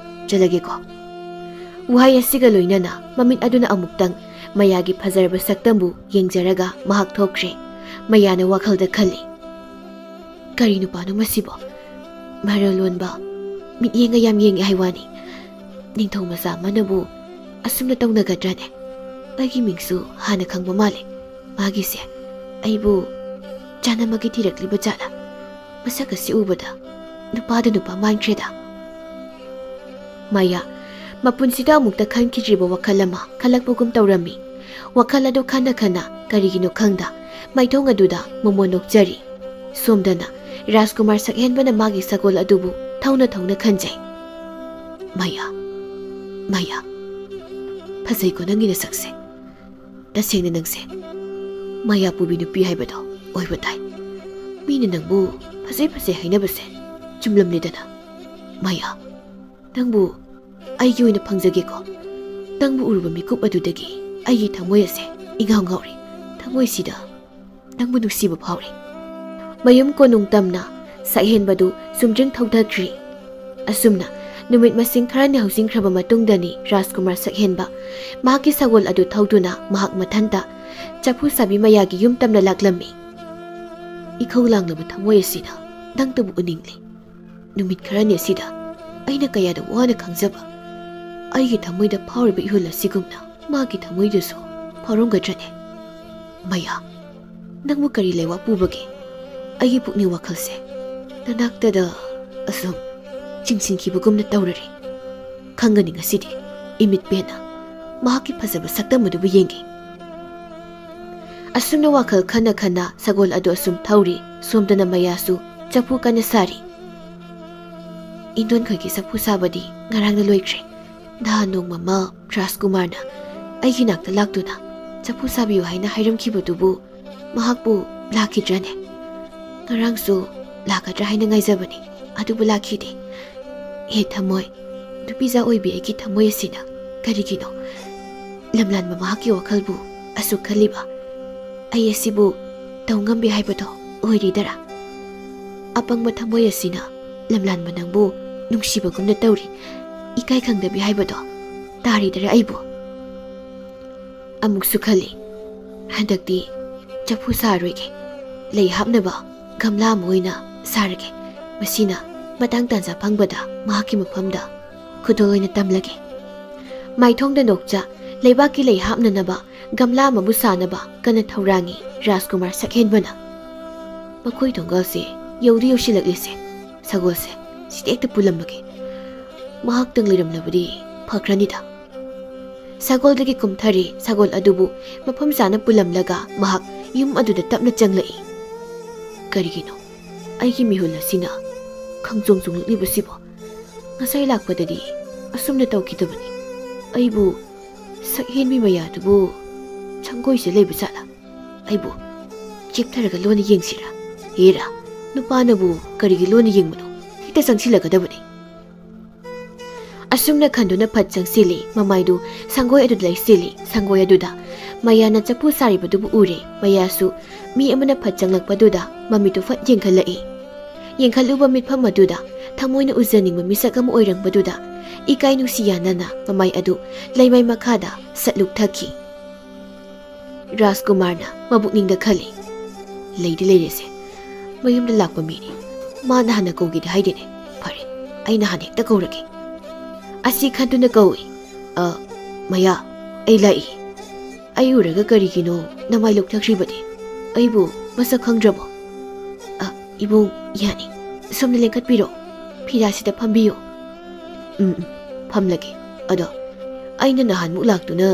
ꯆꯠꯂꯒꯦꯀꯣ꯫ ꯋꯥꯍꯩ ꯑꯁꯤꯒ ꯂꯣꯏꯅꯅ ꯃꯃꯤꯠ ꯑꯗꯨꯅ ꯑꯃꯨꯛꯇꯪ ꯃꯌꯥꯒꯤ ꯐꯖꯔꯕ ꯁꯛꯇꯝꯕꯨ ꯌꯦꯡꯖꯔꯒ ꯃꯍꯥꯛ ꯊꯣꯛꯈ꯭ꯔꯦ꯫ ꯃꯌꯥꯅ ꯋꯥꯈꯜꯗ ꯈꯜꯂꯤ, "ꯀꯔꯤ ꯅꯨꯄꯥꯅꯣ ꯃꯁꯤꯕꯣ? ꯃꯔꯜ ꯂꯣꯟꯕ ꯃꯤꯠꯌꯦꯡꯒ ꯌꯥꯝ ꯌꯦꯡꯉꯦ ꯍꯥꯏ ꯋꯥꯅꯤ꯫ ꯅꯤꯡꯊꯧ ꯃꯆꯥ ꯑꯃꯅꯕꯨ ꯑꯁꯨꯝꯅ ꯇꯧꯅꯒꯗ꯭ꯔꯅꯦ? ꯑꯩꯒꯤ ꯃꯤꯡꯁꯨ ꯍꯥꯟꯅ ꯈꯪꯕ ꯃꯥꯜꯂꯦ꯫ ꯃꯥꯒꯤꯁꯦ ꯑꯩꯕꯨ ꯆꯥꯅꯃꯛꯀꯤ ꯊꯤꯔꯛꯂꯤꯕ ꯖꯥꯠꯂ? ꯃꯁꯛ ꯑꯁꯤ ꯎꯕꯗ ꯅꯨꯄꯥꯗ ꯅꯨꯄꯥ ꯃꯥꯟꯈ꯭ꯔꯦꯗ꯫" ꯃꯌꯥ ꯃꯄꯨꯟꯁꯤꯗ ꯑꯃꯨꯛꯇ ꯈꯟꯈꯤꯗ꯭ꯔꯤꯕ ꯋꯥꯈꯜ ꯑꯃ ꯈꯜꯂꯛꯄꯒꯨꯝ ꯇꯧꯔꯝꯃꯤ꯫ ꯋꯥꯈꯜ ꯑꯗꯨ ꯈꯟꯅ ꯈꯟꯅ ꯀꯔꯤꯒꯤꯅꯣ ꯈꯪꯗ ꯃꯥꯏꯊꯣꯡ ꯑꯗꯨꯗ ꯃꯣꯃꯣꯟ ꯅꯣꯛꯆꯔꯤ꯫ ꯁꯣꯝꯗꯅ ꯔꯥꯖꯀꯨꯃꯥꯔ ꯁꯛꯍꯦꯟꯕꯅ ꯃꯥꯒꯤ ꯁꯒꯣꯜ ꯑꯗꯨꯕꯨ ꯊꯧꯅ ꯊꯧꯅ ꯈꯟꯖꯩ꯫ "ꯃꯌꯥ, ꯃꯌꯥ, ꯐꯖꯩꯀꯣ ꯅꯪꯒꯤ ꯅꯁꯛꯁꯦ꯫ ꯇꯁꯦꯡꯅ ꯅꯪꯁꯦ ꯃꯌꯥ ꯄꯨꯕꯤ ꯅꯨꯄꯤ ꯍꯥꯏꯕꯗꯣ ꯑꯣꯏꯕ ꯇꯥꯏ꯫ ꯃꯤꯅ ꯅꯪꯕꯨ ꯐꯖꯩ ꯐꯖꯩ ꯍꯥꯏꯅꯕꯁꯦ ꯆꯨꯝꯂꯝꯂꯦꯗꯅ꯫ ꯃꯌꯥ, ꯅꯪꯕꯨ ꯑꯩꯒꯤ ꯑꯣꯏꯅ ꯐꯪꯖꯒꯦꯀꯣ꯫ ꯅꯪꯕꯨ ꯎꯔꯨꯕ ꯃꯤꯀꯨꯞ ꯑꯗꯨꯗꯒꯤ ꯑꯩꯒꯤ ꯊꯃꯣꯏ ꯑꯁꯦ ꯏꯉꯥꯎ ꯉꯥꯎꯔꯦ꯫ ꯊꯃꯣꯏꯁꯤꯗ ꯅꯪꯕꯨ ꯅꯨꯡꯁꯤꯕ ꯐꯥꯎꯔꯦ꯫" ꯃꯌꯨꯝ ꯀꯣꯅꯨꯡ ꯇꯝꯅ ꯁꯛꯍꯦꯟꯕꯗꯨ ꯆꯨꯝꯗ꯭ꯔꯤꯡ ꯊꯧꯊꯈ꯭ꯔꯤ꯫ ꯑꯁꯨꯝꯅ ꯅꯨꯃꯤꯠ ꯃꯁꯤꯡ ꯈꯔꯅꯤ ꯍꯧꯖꯤꯟꯈ꯭ꯔꯕ ꯃꯇꯨꯡꯗꯅꯤ ꯔꯥꯖꯀꯨꯃꯥꯔ ꯁꯛꯍꯦꯟꯕ ꯃꯍꯥꯛꯀꯤ ꯁꯒꯣꯜ ꯑꯗꯨ ꯊꯧꯗꯨꯅ ꯃꯍꯥꯛ ꯃꯊꯟꯇ ꯆꯐꯨ ꯁꯥꯕꯤ ꯃꯌꯥꯒꯤ ꯌꯨꯝ ꯇꯝꯅ ꯂꯥꯛꯂꯝꯃꯤ꯫ "ꯏꯈꯧ ꯂꯥꯡꯂꯕ ꯊꯃꯣꯏ ꯑꯁꯤꯗ ꯅꯪꯇꯕꯨ ꯎꯅꯤꯡꯂꯤ꯫ ꯅꯨꯃꯤꯠ ꯈꯔꯅꯤ ꯑꯁꯤꯗ ꯑꯩꯅ ꯀꯌꯥꯗ ꯋꯥꯅ ꯈꯪꯖꯕ ꯑꯩꯒꯤ ꯊꯃꯣꯏꯗ ꯐꯥꯎꯔꯤꯕ ꯏꯍꯨꯜ ꯑꯁꯤꯒꯨꯝꯅ ꯃꯥꯒꯤ ꯊꯃꯣꯏꯗꯁꯨ ꯐꯥꯎꯔꯝꯒꯗ꯭ꯔꯅꯦ?" "ꯃꯌꯥ, ꯅꯪꯕꯨ ꯀꯔꯤ ꯂꯩꯋꯥ ꯄꯨꯕꯒꯦ? ꯑꯩꯒꯤ ꯄꯨꯛꯅꯤꯡ ꯋꯥꯈꯜꯁꯦ ꯅꯅꯥꯛꯇꯗ ꯑꯁꯨꯝ ꯆꯤꯡꯁꯤꯟꯈꯤꯕꯒꯨꯝꯅ ꯇꯧꯔꯔꯦ꯫ ꯈꯪꯒꯅꯤ ꯉꯁꯤꯗꯤ ꯏꯃꯤꯠ ꯄꯦꯟꯅ ꯃꯍꯥꯛꯀꯤ ꯐꯖꯕ ꯁꯛꯇꯝ ꯑꯗꯨꯕꯨ ꯌꯦꯡꯒꯦ꯫" ꯑꯁꯨꯝꯅ ꯋꯥꯈꯜ ꯈꯟꯅ ꯈꯟꯅ ꯁꯒꯣꯜ ꯑꯗꯨ ꯑꯁꯨꯝ ꯊꯧꯔꯤ꯫ ꯁꯣꯝꯗꯅ ꯃꯌꯥꯁꯨ ꯆꯐꯨ ꯀꯟꯅ ꯁꯥꯔꯤ꯫ "ꯏꯟꯗꯣꯟꯈꯣꯏꯒꯤ ꯆꯐꯨ ꯁꯥꯕꯗꯤ ꯉꯔꯥꯡꯅ ꯂꯣꯏꯈ꯭ꯔꯦ꯫ ꯅꯍꯥꯟ ꯅꯣꯡꯃ ꯑꯃ ꯔꯥꯖꯀꯨꯃꯥꯔꯅ ꯑꯩꯒꯤ ꯅꯥꯛꯇ ꯂꯥꯛꯇꯨꯅ ꯆꯐꯨ ꯁꯥꯕꯤꯌꯨ ꯍꯥꯏꯅ ꯍꯥꯏꯔꯝꯈꯤꯕꯗꯨꯕꯨ ꯃꯍꯥꯛꯄꯨ ꯂꯥꯛꯈꯤꯗ꯭ꯔꯅꯦ? ꯉꯔꯥꯡꯁꯨ ꯂꯥꯛꯀꯗ꯭ꯔꯥ ꯍꯥꯏꯅ ꯉꯥꯏꯖꯕꯅꯤ, ꯑꯗꯨꯕꯨ ꯂꯥꯛꯈꯤꯗꯦ꯫ ꯍꯦ ꯊꯃꯣꯏ, ꯅꯨꯄꯤꯖꯥ ꯑꯣꯏꯕꯤ ꯑꯩꯒꯤ ꯊꯃꯣꯏ ꯑꯁꯤꯅ ꯀꯔꯤꯒꯤꯅꯣ ꯂꯝꯂꯥꯟꯕ ꯃꯍꯥꯛꯀꯤ ꯋꯥꯈꯜꯕꯨ ꯑꯁꯨꯛ ꯈꯜꯂꯤꯕ? ꯑꯩ ꯑꯁꯤꯕꯨ ꯇꯧ ꯉꯝꯕꯤ ꯍꯥꯏꯕꯗꯣ ꯑꯣꯏꯔꯤꯗꯔꯥ? ꯑꯄꯪꯕ ꯊꯃꯣꯏ ꯑꯁꯤꯅ ꯂꯝꯂꯥꯟꯕ ꯅꯪꯕꯨ ꯅꯨꯡꯁꯤꯕꯒꯨꯝꯅ ꯇꯧꯔꯤ꯫ ꯏꯀꯥꯏ ꯈꯪꯗꯕꯤ ꯍꯥꯏꯕꯗꯣ ꯇꯥꯔꯤꯗꯔꯥ ꯑꯩꯕꯨ?" ꯑꯃꯨꯛꯁꯨ ꯈꯜꯂꯤ, "ꯍꯟꯗꯛꯇꯤ ꯆꯐꯨ ꯁꯥꯔꯣꯏꯒꯦ꯫ ꯂꯩ ꯍꯥꯞꯅꯕ ꯒꯝꯂꯥ ꯑꯃ ꯑꯣꯏꯅ ꯁꯥꯔꯒꯦ꯫ ꯃꯁꯤꯅ ꯃꯇꯥꯡ ꯇꯥꯟꯖꯥ ꯐꯪꯕꯗ ꯃꯍꯥꯛꯀꯤ ꯃꯐꯝꯗ ꯈꯨꯗꯣꯜ ꯑꯣꯏꯅ ꯇꯝꯂꯒꯦ꯫" ꯃꯥꯏꯊꯣꯡꯗ ꯅꯣꯛꯆ ꯂꯩꯕꯥꯛꯀꯤ ꯂꯩ ꯍꯥꯞꯅꯅꯕ ꯒꯝꯂꯥ ꯑꯃꯕꯨ ꯁꯥꯅꯕ ꯀꯟꯅ ꯊꯧꯔꯥꯡꯉꯤ ꯔꯥꯖꯀꯨꯃꯥꯔ ꯁꯛꯍꯦꯟꯕꯅ꯫ ꯃꯈꯣꯏ ꯊꯣꯡꯒꯥꯜꯁꯦ ꯌꯧꯗꯤ ꯌꯧꯁꯤꯜꯂꯛꯂꯤꯁꯦ꯫ ꯁꯒꯣꯜꯁꯦ ꯁꯤꯗ ꯍꯦꯛꯇ ꯄꯨꯜꯂꯝꯃꯒꯦ꯫ ꯃꯍꯥꯛꯇꯪ ꯂꯩꯔꯝꯂꯕꯗꯤ ꯐꯈ꯭ꯔꯅꯤꯗ꯫ ꯁꯒꯣꯜꯗꯒꯤ ꯀꯨꯝꯊꯔꯦ꯫ ꯁꯒꯣꯜ ꯑꯗꯨꯕꯨ ꯃꯐꯝ ꯆꯥꯅ ꯄꯨꯜꯂꯝꯂꯒ ꯃꯍꯥꯛ ꯌꯨꯝ ꯑꯗꯨꯗ ꯇꯞꯅ ꯆꯪꯂꯛꯏ꯫ ꯀꯔꯤꯒꯤꯅꯣ ꯑꯩꯒꯤ ꯃꯤꯍꯨꯜ ꯑꯁꯤꯅ ꯈꯪꯆꯣꯡ ꯆꯣꯡꯂꯛꯂꯤꯕꯁꯤꯕꯣ? ꯉꯁꯥꯏ ꯂꯥꯛꯄꯗꯗꯤ ꯑꯁꯨꯝꯅ ꯇꯧꯈꯤꯗꯕꯅꯤ꯫ ꯑꯩꯕꯨ ꯁꯛꯍꯦꯟꯕꯤ ꯃꯌꯥꯗꯨꯕꯨ ꯁꯪꯒꯣꯏꯁꯦ ꯂꯩꯕ ꯖꯥꯠꯂꯥ? ꯑꯩꯕꯨ ꯆꯦꯞꯊꯔꯒ ꯂꯣꯟꯅ ꯌꯦꯡꯁꯤꯔꯥ? ꯍꯦꯔꯥ, ꯅꯨꯄꯥꯅꯕꯨ ꯀꯔꯤꯒꯤ ꯂꯣꯟꯅ ꯌꯦꯡꯕꯅꯣ? ꯍꯦꯛꯇ ꯆꯪꯁꯤꯜꯂꯒꯗꯕꯅꯤ꯫ ꯑꯁꯨꯝꯅ ꯈꯟꯗꯨꯅ ꯐꯠ ꯆꯪꯁꯤꯜꯂꯤ꯫ ꯃꯃꯥꯏꯗꯨ ꯁꯪꯒꯣꯏ ꯑꯗꯨꯗ ꯂꯩꯁꯤꯜꯂꯤ꯫ ꯁꯪꯒꯣꯏ ꯑꯗꯨꯗ ꯃꯌꯥꯅ ꯆꯐꯨ ꯁꯥꯔꯤꯕꯗꯨꯕꯨ ꯎꯔꯦ꯫ ꯃꯌꯥꯁꯨ ꯃꯤ ꯑꯃꯅ ꯐꯠ ꯆꯪꯂꯛꯄꯗꯨꯗ ꯃꯃꯤꯠꯇꯨ ꯐꯠ ꯌꯦꯡꯈꯠꯂꯛꯏ꯫ ꯌꯦꯡꯈꯠꯂꯨꯕ ꯃꯤꯠꯐꯝ ꯑꯗꯨꯗ ꯊꯃꯣꯏꯅ ꯎꯖꯅꯤꯡꯕ ꯃꯤꯁꯛ ꯑꯃ ꯑꯣꯏꯔꯝꯕꯗꯨꯗ ꯏꯀꯥꯏ ꯅꯨꯡꯁꯤ ꯌꯥꯅꯅ ꯃꯃꯥꯏ ꯑꯗꯨ ꯂꯩꯃꯥꯏ ꯃꯈꯥꯗ ꯁꯠ ꯂꯨꯞꯊꯈꯤ꯫ ꯔꯥꯖꯀꯨꯃꯥꯔꯅ ꯃꯕꯨꯛꯅꯤꯡꯗ ꯈꯜꯂꯤ, "ꯂꯩꯗꯤ ꯂꯩꯔꯦꯁꯦ, ꯃꯌꯨꯝꯗ ꯂꯥꯛꯄ ꯃꯤꯅꯤ, ꯃꯥꯅ ꯍꯥꯟꯅ ꯀꯧꯒꯦꯗꯤ ꯍꯥꯏꯗꯦꯅꯦ꯫ ꯐꯔꯦ, ꯑꯩꯅ ꯍꯥꯟꯅ ꯍꯦꯛꯇ ꯀꯧꯔꯒꯦ꯫" ꯑꯁꯤ ꯈꯟꯗꯨꯅ ꯀꯧꯏ, "ꯑ, ꯃꯌꯥ, ꯑꯩ ꯂꯥꯛꯏ꯫" ꯑꯩ ꯎꯔꯒ ꯀꯔꯤꯒꯤꯅꯣ ꯅꯃꯥꯏ ꯂꯨꯛꯊꯈ꯭ꯔꯤꯕꯗꯤ? ꯑꯩꯕꯨ ꯃꯁꯛ ꯈꯪꯗ꯭ꯔꯕꯣ? ꯑ, ꯏꯕꯨꯡ, ꯌꯥꯅꯤ꯫ ꯁꯣꯝꯗ ꯂꯦꯡꯈꯠꯄꯤꯔꯣ꯫ ꯐꯤꯔꯥꯁꯤꯗ ꯐꯝꯕꯤꯌꯣ꯫ ꯎꯝ, ꯎꯝ, ꯐꯝꯂꯒꯦ꯫ ꯑꯗꯣ, ꯑꯩꯅ ꯅꯍꯥꯟꯃꯨꯛ ꯂꯥꯛꯇꯨꯅ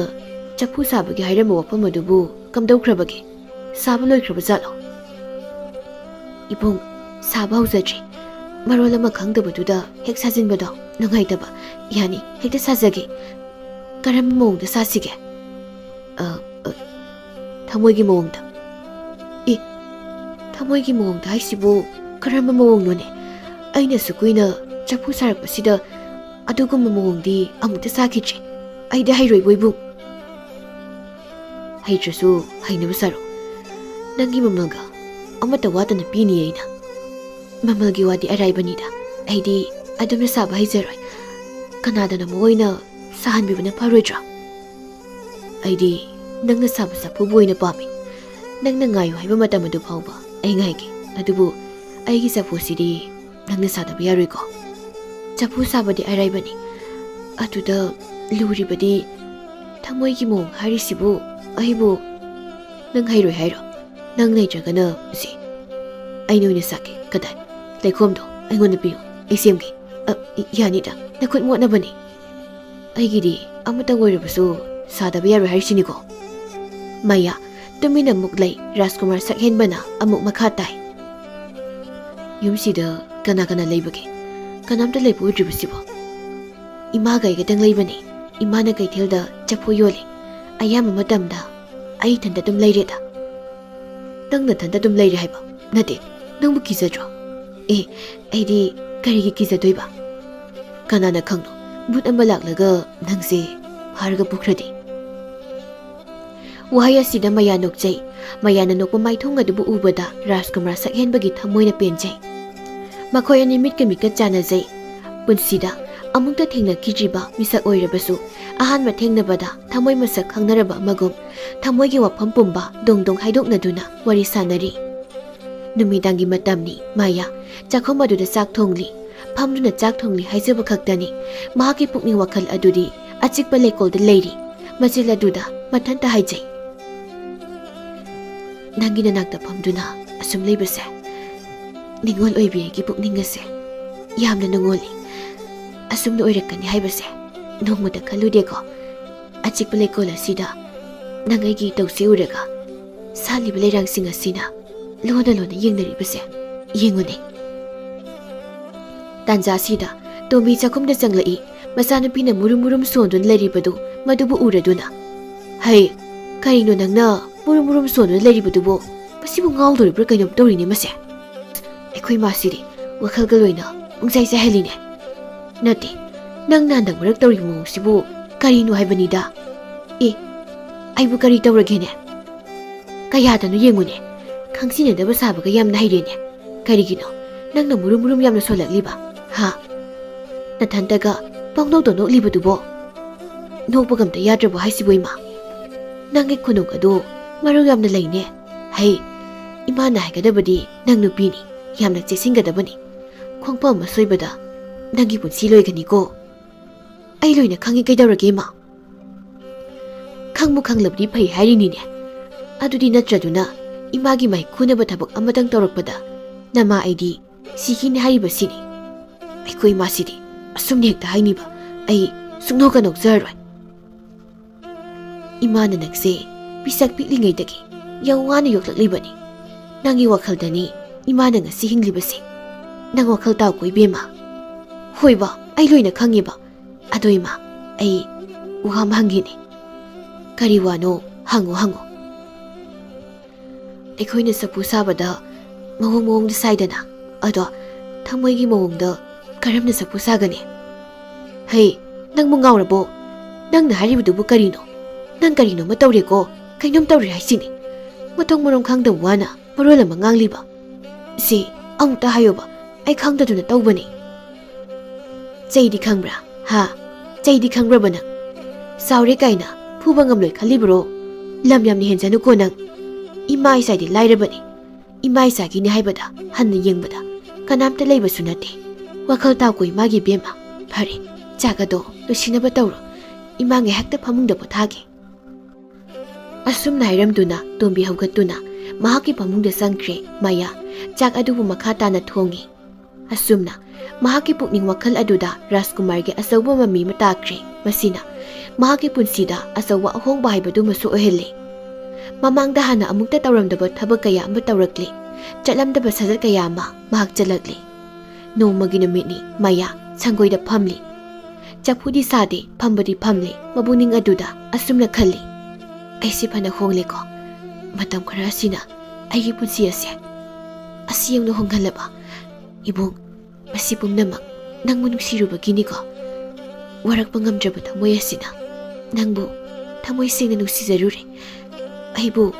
ꯆꯐꯨ ꯁꯥꯕꯒꯤ ꯍꯥꯏꯔꯝꯕ ꯋꯥꯐꯝ ꯑꯗꯨꯕꯨ ꯀꯝꯗꯧꯈ꯭ꯔꯕꯒꯦ? ꯁꯥꯕ ꯂꯣꯏꯈ꯭ꯔꯕ ꯖꯥꯠꯂꯣ? ꯏꯕꯨꯡ, ꯁꯥꯕ ꯍꯧꯖꯗ꯭ꯔꯤ꯫ ꯃꯔꯣꯜ ꯑꯃ ꯈꯪꯗꯕꯗꯨꯗ ꯍꯦꯛ ꯁꯥꯖꯤꯟꯕꯗꯣ ꯅꯨꯡꯉꯥꯏꯇꯕ꯫ ꯌꯥꯅꯤ, ꯍꯦꯛꯇ ꯁꯥꯖꯒꯦ꯫ ꯀꯔꯝꯕ ꯃꯑꯣꯡꯗ ꯁꯥꯁꯤꯒꯦ? ꯑ, ꯑ, ꯊꯃꯣꯏꯒꯤ ꯃꯑꯣꯡꯗ꯫ ꯑꯦ, ꯊꯃꯣꯏꯒꯤ ꯃꯑꯣꯡꯗ ꯍꯥꯏꯁꯤꯕꯨ ꯀꯔꯝꯕ ꯃꯑꯣꯡꯅꯣꯅꯦ? ꯑꯩꯅꯁꯨ ꯀꯨꯏꯅ ꯆꯐꯨ ꯁꯥꯔꯛꯄꯁꯤꯗ ꯑꯗꯨꯒꯨꯝꯕ ꯃꯑꯣꯡꯗꯤ ꯑꯃꯨꯛꯇ ꯁꯥꯈꯤꯗ꯭ꯔꯤ꯫ ꯑꯩꯗꯤ ꯍꯩꯔꯣꯏꯕꯨ ꯏꯕꯨꯡ꯫ ꯍꯩꯇ꯭ꯔꯁꯨ ꯍꯩꯅꯕ ꯁꯥꯔꯣ꯫ ꯅꯪꯒꯤ ꯃꯃꯜꯒ ꯑꯃꯠꯇ ꯋꯥꯠꯇꯅ ꯄꯤꯅꯤ ꯑꯩꯅ꯫ ꯃꯃꯜꯒꯤ ꯋꯥꯗꯤ ꯑꯔꯥꯏꯕꯅꯤꯗ꯫ ꯑꯩꯗꯤ ꯑꯗꯨꯝꯅ ꯁꯥꯕ ꯍꯩꯖꯔꯣꯏ꯫ ꯀꯅꯥꯗꯅꯣꯃ ꯑꯣꯏꯅ ꯁꯥꯍꯟꯕꯤꯕꯅ ꯐꯔꯣꯏꯗ꯭ꯔꯣ? ꯑꯩꯗꯤ ꯅꯪꯅ ꯁꯥꯕ ꯆꯐꯨꯕꯨ ꯑꯣꯏꯅ ꯄꯥꯝꯃꯤ꯫ ꯅꯪꯅ ꯉꯥꯏꯌꯨ ꯍꯥꯏꯕ ꯃꯇꯝ ꯑꯗꯨ ꯐꯥꯎꯕ ꯑꯩ ꯉꯥꯏꯒꯦ꯫ ꯑꯗꯨꯕꯨ ꯑꯩꯒꯤ ꯆꯐꯨꯁꯤꯗꯤ ꯅꯪꯅ ꯁꯥꯗꯕ ꯌꯥꯔꯣꯏꯀꯣ꯫ ꯆꯐꯨ ꯁꯥꯕꯗꯤ ꯑꯔꯥꯏꯕꯅꯤ꯫ ꯑꯗꯨꯗ ꯂꯨꯔꯤꯕꯗꯤ ꯊꯃꯣꯏꯒꯤ ꯃꯑꯣꯡ ꯍꯥꯏꯔꯤꯁꯤꯕꯨ ꯑꯩꯕꯨ ꯅꯪ ꯍꯩꯔꯣꯏ ꯍꯥꯏꯔꯣ? ꯅꯪ ꯂꯩꯇ꯭ꯔꯒꯅ ꯁꯤ ꯑꯩꯅ ꯑꯣꯏꯅ ꯁꯥꯒꯦ꯫ ꯀꯗꯥꯏ? ꯂꯩꯈꯣꯝꯗꯣ ꯑꯩꯉꯣꯟꯗ ꯄꯤꯌꯨ, ꯑꯩ ꯁꯦꯝꯒꯦ꯫ ꯑ, ꯌꯥꯅꯤꯗ, ꯅꯈꯨꯠ ꯃꯣꯠꯅꯕꯅꯤ꯫ ꯑꯩꯒꯤꯗꯤ ꯑꯃꯇꯪ ꯑꯣꯏꯔꯕꯁꯨ ꯁꯥꯗꯕ ꯌꯥꯔꯣꯏ ꯍꯥꯏꯔꯤꯁꯤꯅꯤꯀꯣ꯫ ꯃꯌꯥ, ꯇꯨꯃꯤꯟꯅ ꯑꯃꯨꯛ ꯂꯩ꯫ ꯔꯥꯖꯀꯨꯃꯥꯔ ꯁꯛꯍꯦꯟꯕꯅ ꯑꯃꯨꯛ ꯃꯈꯥ ꯇꯥꯏ꯫ ꯌꯨꯝꯁꯤꯗ ꯀꯅꯥ ꯀꯅꯥ ꯂꯩꯕꯒꯦ? ꯀꯅꯥꯝꯇ ꯂꯩꯕ ꯎꯗ꯭ꯔꯤꯕꯁꯤꯕꯣ? ꯏꯃꯥꯒ ꯑꯩꯒꯇꯪ ꯂꯩꯕꯅꯤ꯫ ꯏꯃꯥꯅ ꯀꯩꯊꯦꯜꯗ ꯆꯐꯨ ꯌꯣꯜꯂꯤ꯫ ꯑꯌꯥꯝꯕ ꯃꯇꯝꯗ ꯑꯩ ꯏꯊꯟꯇ ꯑꯗꯨꯝ ꯂꯩꯔꯦꯗ꯫ ꯅꯪ ꯅꯊꯟꯇ ꯑꯗꯨꯝ ꯂꯩꯔꯦ ꯍꯥꯏꯕ? ꯅꯠꯇꯦ, ꯅꯪꯕꯨ ꯀꯤꯖꯗ꯭ꯔꯣ? ꯑꯦ, ꯑꯩꯗꯤ ꯀꯔꯤꯒꯤ ꯀꯤꯖꯗꯣꯏꯕ? ꯀꯅꯥꯅ ꯈꯪꯅꯣ, ꯚꯨꯠ ꯑꯃ ꯂꯥꯛꯂꯒ ꯅꯪꯁꯦ ꯐꯥꯔꯒ ꯄꯨꯈ꯭ꯔꯗꯤ? ꯋꯥꯍꯩ ꯑꯁꯤꯗ ꯃꯌꯥ ꯅꯣꯛꯆꯩ꯫ ꯃꯌꯥꯅ ꯅꯣꯛꯄ ꯃꯥꯏꯊꯣꯡ ꯑꯗꯨꯕꯨ ꯎꯕꯗ ꯔꯥꯖꯀꯨꯃꯥꯔ ꯁꯛꯍꯦꯟꯕꯒꯤ ꯊꯃꯣꯏꯅ ꯄꯦꯟꯖꯩ꯫ ꯃꯈꯣꯏ ꯑꯅꯤ ꯃꯤꯠꯀ ꯃꯤꯠꯀ ꯆꯥꯟꯅꯖꯩ꯫ ꯄꯨꯟꯁꯤꯗ ꯑꯃꯨꯛꯇ ꯊꯦꯡꯅꯈꯤꯗ꯭ꯔꯤꯕ ꯃꯤꯁꯛ ꯑꯣꯏꯔꯕꯁꯨ, ꯑꯍꯥꯟꯕ ꯊꯦꯡꯅꯕꯗ ꯊꯃꯣꯏ ꯃꯁꯛ ꯈꯪꯅꯔꯕ ꯑꯃꯒꯨꯝ ꯊꯃꯣꯏꯒꯤ ꯋꯥꯐꯝ ꯄꯨꯝꯕ ꯗꯣꯡ ꯗꯣꯡ ꯍꯥꯏꯗꯣꯛꯅꯗꯨꯅ ꯋꯥꯔꯤ ꯁꯥꯟꯅꯔꯤ꯫ ꯅꯨꯃꯤꯗꯥꯡꯒꯤ ꯃꯇꯝꯅꯤ꯫ ꯃꯥꯌꯥ ꯆꯥꯛꯈꯨꯝ ꯑꯗꯨꯗ ꯆꯥꯛ ꯊꯣꯡꯂꯤ꯫ ꯐꯝꯗꯨꯅ ꯆꯥꯛ ꯊꯣꯡꯂꯤ ꯍꯥꯏꯖꯕ ꯈꯛꯇꯅꯤ꯫ ꯃꯍꯥꯛꯀꯤ ꯄꯨꯛꯅꯤꯡ ꯋꯥꯈꯜ ꯑꯗꯨꯗꯤ ꯑꯆꯤꯛꯄ ꯂꯩꯀꯣꯜꯗ ꯂꯩꯔꯤ꯫ ꯃꯆꯤꯜ ꯑꯗꯨꯗ ꯃꯊꯟꯇ ꯍꯥꯏꯖꯩ꯫ "ꯅꯪꯒꯤ ꯅꯅꯥꯛꯇ ꯐꯝꯗꯨꯅ ꯑꯁꯨꯝ ꯂꯩꯕꯁꯦ, ꯅꯤꯡꯉꯣꯜ ꯑꯣꯏꯕꯤ ꯑꯩꯒꯤ ꯄꯨꯛꯅꯤꯡ ꯑꯁꯦ ꯌꯥꯝꯅ ꯅꯨꯡꯉꯣꯜꯂꯤ꯫ ꯑꯁꯨꯝꯅ ꯑꯣꯏꯔꯛꯀꯅꯤ ꯍꯥꯏꯕꯁꯦ ꯅꯣꯡꯃꯇ ꯈꯜꯂꯨꯗꯦꯀꯣ꯫ ꯑꯆꯤꯛꯄ ꯂꯩꯀꯣꯜ ꯑꯁꯤꯗ ꯅꯪ ꯑꯩꯒꯤ ꯏꯇꯧꯁꯦ ꯎꯔꯒ ꯁꯥꯠꯂꯤꯕ ꯂꯩꯔꯥꯡꯁꯤꯡ ꯑꯁꯤꯅ ꯂꯣꯟꯅ ꯂꯣꯟꯅ ꯌꯦꯡꯅꯔꯤꯕꯁꯦ ꯌꯦꯡꯉꯨꯅꯦ꯫" ꯇꯥꯟꯖꯥ ꯑꯁꯤꯗ ꯇꯣꯝꯕꯤ ꯆꯥꯛꯈꯨꯝꯗ ꯆꯪꯂꯛꯏ꯫ ꯃꯆꯥꯅꯨꯄꯤꯅ ꯃꯨꯔꯨꯝ ꯃꯨꯔꯨꯝ ꯁꯣꯟꯗꯨꯅ ꯂꯩꯔꯤꯕꯗꯨ ꯃꯗꯨꯕꯨ ꯎꯔꯗꯨꯅ, "ꯍꯩ, ꯀꯔꯤꯅꯣ ꯅꯪꯅ ꯃꯨꯔꯨꯝ ꯃꯨꯔꯨꯝ ꯁꯣꯟꯗꯨꯅ ꯂꯩꯔꯤꯕꯗꯨꯕꯣ? ꯃꯁꯤꯕꯨ ꯉꯥꯎꯗꯣꯔꯤꯕ꯭ꯔꯥ ꯀꯩꯅꯣꯝ ꯇꯧꯔꯤꯅꯦ ꯃꯁꯦ꯫ ꯑꯩꯈꯣꯏ ꯃꯥꯁꯤꯗꯤ ꯋꯥꯈꯜꯒ ꯂꯣꯏꯅ ꯄꯨꯡꯆꯥꯏ ꯆꯥꯏꯍꯜꯂꯤꯅꯦ꯫" "ꯅꯠꯇꯦ, ꯅꯪꯅ ꯍꯟꯗꯛ ꯃꯔꯛ ꯇꯧꯔꯤꯕ ꯃꯑꯣꯡꯁꯤꯕꯨ ꯀꯔꯤꯅꯣ ꯍꯥꯏꯕꯅꯤꯗ?" "ꯑꯦ, ꯑꯩꯕꯨ ꯀꯔꯤ ꯇꯧꯔꯒꯦꯅꯦ? ꯀꯌꯥꯗꯅꯣ ꯌꯦꯡꯉꯨꯅꯦ, ꯈꯪꯁꯤꯟꯅꯗꯕ ꯁꯥꯕꯒ ꯌꯥꯝꯅ ꯍꯩꯔꯦꯅꯦ꯫ ꯀꯔꯤꯒꯤꯅꯣ ꯅꯪꯅ ꯃꯨꯔꯨꯝ ꯃꯨꯔꯨꯝ ꯌꯥꯝꯅ ꯁꯣꯜꯂꯛꯂꯤꯕ? ꯍꯥ? ꯅꯊꯟꯇꯒ ꯄꯪꯅꯣꯛꯇ ꯅꯣꯛꯂꯤꯕꯗꯨꯕꯣ? ꯅꯣꯛꯄꯒ ꯑꯝꯇ ꯌꯥꯗ꯭ꯔꯕꯣ ꯍꯥꯏꯁꯤꯕꯨ, ꯏꯃꯥ? ꯅꯪꯒꯤ ꯈꯨꯅꯣꯛ ꯑꯗꯨ ꯃꯔꯧ ꯌꯥꯝꯅ ꯂꯩꯅꯦ꯫ ꯍꯩ, ꯏꯃꯥꯅ ꯍꯥꯏꯒꯗꯕꯗꯤ ꯅꯪ ꯅꯨꯄꯤꯅꯤ, ꯌꯥꯝꯅ ꯆꯦꯛꯁꯤꯟꯒꯗꯕꯅꯤ꯫ ꯈꯣꯡꯐꯝ ꯑꯃ ꯁꯣꯏꯕꯗ ꯅꯪꯒꯤ ꯄꯨꯟꯁꯤ ꯂꯣꯏꯒꯅꯤꯀꯣ꯫" "ꯑꯩ ꯂꯣꯏꯅ ꯈꯪꯉꯤ, ꯀꯩꯗꯧꯔꯒꯦ, ꯏꯃꯥ?" "ꯈꯪꯕꯨ ꯈꯪꯂꯕꯗꯤ ꯐꯩ ꯍꯥꯏꯔꯤꯅꯤꯅꯦ꯫ ꯑꯗꯨꯗꯤ ꯅꯠꯇ꯭ꯔꯗꯨꯅ ꯏꯃꯥꯒꯤ ꯃꯥꯏ ꯈꯨꯅꯕ ꯊꯕꯛ ꯑꯃꯇꯪ ꯇꯧꯔꯛꯄꯗ ꯅꯃꯥ ꯑꯩꯗꯤ ꯁꯤꯈꯤꯅꯤ ꯍꯥꯏꯔꯤꯕꯁꯤꯅꯤ꯫ ꯑꯩꯈꯣꯏ ꯏꯃꯥꯁꯤꯗꯤ ꯑꯁꯨꯝꯅ ꯍꯦꯛꯇ ꯍꯥꯏꯅꯤꯕ꯫ ꯑꯩ ꯁꯨꯛꯅꯣꯛꯀ ꯅꯣꯛꯆꯔꯔꯣꯏ꯫ ꯏꯃꯥꯅ ꯅꯪꯁꯦ ꯄꯤꯁꯛ ꯄꯤꯛꯂꯤꯉꯩꯗꯒꯤ ꯌꯥꯝ ꯋꯥꯅ ꯌꯣꯛꯂꯛꯂꯤꯕꯅꯤ꯫ ꯅꯪꯒꯤ ꯋꯥꯈꯜꯗꯅꯤ ꯏꯃꯥꯅ ꯉꯁꯤ ꯍꯤꯡꯂꯤꯕꯁꯦ꯫ ꯅꯪ ꯋꯥꯈꯜ ꯇꯥꯎꯀꯣ, ꯏꯕꯦꯝꯃ꯫" "ꯍꯣꯏꯕ, ꯑꯩ ꯂꯣꯏꯅ ꯈꯪꯉꯦꯕ꯫ ꯑꯗꯣ ꯏꯃꯥ, ꯑꯩ ꯋꯥ ꯑꯃ ꯍꯪꯒꯦꯅꯦ꯫" "ꯀꯔꯤ ꯋꯥꯅꯣ? ꯍꯪꯉꯣ, ꯍꯪꯉꯣ꯫" "ꯑꯩꯈꯣꯏꯅ ꯆꯐꯨ ꯁꯥꯕꯗ ꯃꯑꯣꯡ ꯃꯑꯣꯡꯗ ꯁꯥꯏꯗꯅ, ꯑꯗꯣ ꯊꯃꯣꯏꯒꯤ ꯃꯑꯣꯡꯗ ꯀꯔꯝꯅ ꯆꯐꯨ ꯁꯥꯒꯅꯤ?" "ꯍꯩ, ꯅꯪꯕꯨ ꯉꯥꯎꯔꯕꯣ? ꯅꯪꯅ ꯍꯥꯏꯔꯤꯕꯗꯨꯕꯨ ꯀꯔꯤꯅꯣ? ꯅꯪ ꯀꯔꯤꯅꯣꯃ ꯇꯧꯔꯦꯀꯣ꯫ ꯀꯩꯅꯣꯝ ꯇꯧꯔꯦ ꯍꯥꯏꯁꯤꯅꯤ꯫ ꯃꯊꯣꯡ ꯃꯔꯝ ꯈꯪꯗꯕ ꯋꯥꯅ ꯃꯔꯣꯜ ꯑꯃ ꯉꯥꯡꯂꯤꯕ꯫ ꯁꯤ ꯑꯃꯨꯛꯇ ꯍꯥꯏꯌꯣꯕ, ꯑꯩ ꯈꯪꯗꯗꯨꯅ ꯇꯧꯕꯅꯤ꯫" "ꯆꯩꯗꯤ ꯈꯪꯕ꯭ꯔꯥ? ꯍꯥ? ꯆꯩꯗꯤ ꯈꯪꯕ꯭ꯔꯕ ꯅꯪ? ꯆꯥꯎꯔꯦ ꯀꯥꯏꯅ ꯐꯨꯕ ꯉꯝꯂꯣꯏ ꯈꯜꯂꯤꯕ꯭ꯔꯣ? ꯂꯝ ꯌꯥꯝꯅ ꯍꯦꯟꯖꯅꯨꯀꯣ ꯅꯪ꯫ ꯏꯃꯥ ꯏꯆꯥꯗꯤ ꯂꯥꯏꯔꯕꯅꯤ꯫ ꯏꯃꯥ ꯏꯆꯥꯒꯤꯅꯤ ꯍꯥꯏꯕꯗ ꯍꯟꯅ ꯌꯦꯡꯕꯗ ꯀꯅꯥꯝꯇ ꯂꯩꯕꯁꯨ ꯅꯠꯇꯦ꯫ ꯋꯥꯈꯜ ꯇꯥꯎꯀꯣ ꯏꯃꯥꯒꯤ ꯏꯕꯦꯝꯃ꯫ ꯐꯔꯦ, ꯆꯥꯛ ꯑꯗꯣ ꯂꯣꯏꯁꯤꯟꯅꯕ ꯇꯧꯔꯣ꯫ ꯏꯃꯥ ꯉꯥꯏꯍꯥꯛꯇ ꯐꯃꯨꯡꯗ ꯄꯣꯊꯥꯒꯦ꯫" ꯑꯁꯨꯝꯅ ꯍꯥꯏꯔꯝꯗꯨꯅ ꯇꯣꯝꯕꯤ ꯍꯧꯒꯠꯇꯨꯅ ꯃꯍꯥꯛꯀꯤ ꯐꯃꯨꯡꯗ ꯆꯪꯈ꯭ꯔꯦ꯫ ꯃꯌꯥ ꯆꯥꯛ ꯑꯗꯨꯕꯨ ꯃꯈꯥ ꯇꯥꯅ ꯊꯣꯡꯉꯤ꯫ ꯑꯁꯨꯝꯅ ꯃꯍꯥꯛꯀꯤ ꯄꯨꯛꯅꯤꯡ ꯋꯥꯈꯜ ꯑꯗꯨꯗ ꯔꯥꯖꯀꯨꯃꯥꯔꯒꯤ ꯑꯆꯧꯕ ꯃꯃꯤ ꯑꯃ ꯇꯥꯈ꯭ꯔꯦ꯫ ꯃꯁꯤꯅ ꯃꯍꯥꯛꯀꯤ ꯄꯨꯟꯁꯤꯗ ꯑꯆꯧꯕ ꯑꯍꯣꯡꯕ ꯍꯥꯏꯕꯗꯨꯃꯁꯨ ꯑꯣꯏꯍꯜꯂꯤ꯫ ꯃꯃꯥꯡꯗ ꯍꯥꯟꯅ ꯑꯃꯨꯛꯇ ꯇꯧꯔꯝꯗꯕ ꯊꯕꯛ ꯀꯌꯥ ꯑꯃ ꯇꯧꯔꯛꯂꯤ꯫ ꯆꯠꯂꯝꯗꯕ ꯁꯥꯖꯠ ꯀꯌꯥ ꯑꯃ ꯃꯍꯥꯛ ꯆꯠꯂꯛꯂꯤ꯫ ꯅꯣꯡꯃꯒꯤ ꯅꯨꯃꯤꯠꯅꯤ꯫ ꯃꯌꯥ ꯁꯪꯒꯣꯏꯗ ꯐꯝꯂꯤ꯫ ꯆꯐꯨꯗꯤ ꯁꯥꯗꯦ, ꯐꯝꯕꯗꯤ ꯐꯝꯂꯤ꯫ ꯃꯕꯨꯛꯅꯤꯡ ꯑꯗꯨꯗ ꯑꯁꯨꯝꯅ ꯈꯜꯂꯤ, "ꯑꯩꯁꯦ ꯐꯅ ꯍꯣꯡꯂꯦꯀꯣ꯫ ꯃꯇꯝ ꯈꯔ ꯑꯁꯤꯅ ꯑꯩꯒꯤ ꯄꯨꯟꯁꯤ ꯑꯁꯦ ꯑꯁꯤ ꯌꯧꯅ ꯍꯣꯡꯍꯜꯂꯕ? ꯏꯕꯨꯡ, ꯃꯁꯤ ꯄꯨꯝꯅꯃꯛ ꯅꯪꯕꯨ ꯅꯨꯡꯁꯤꯔꯨꯕꯒꯤꯅꯤꯀꯣ꯫ ꯋꯥꯔꯛꯄ ꯉꯝꯗ꯭ꯔꯕ ꯊꯃꯣꯏ ꯑꯁꯤꯅ ꯅꯪꯕꯨ ꯊꯃꯣꯏ ꯁꯦꯡꯅ ꯅꯨꯡꯁꯤꯖꯔꯨꯔꯦ꯫ ꯑꯩꯕꯨ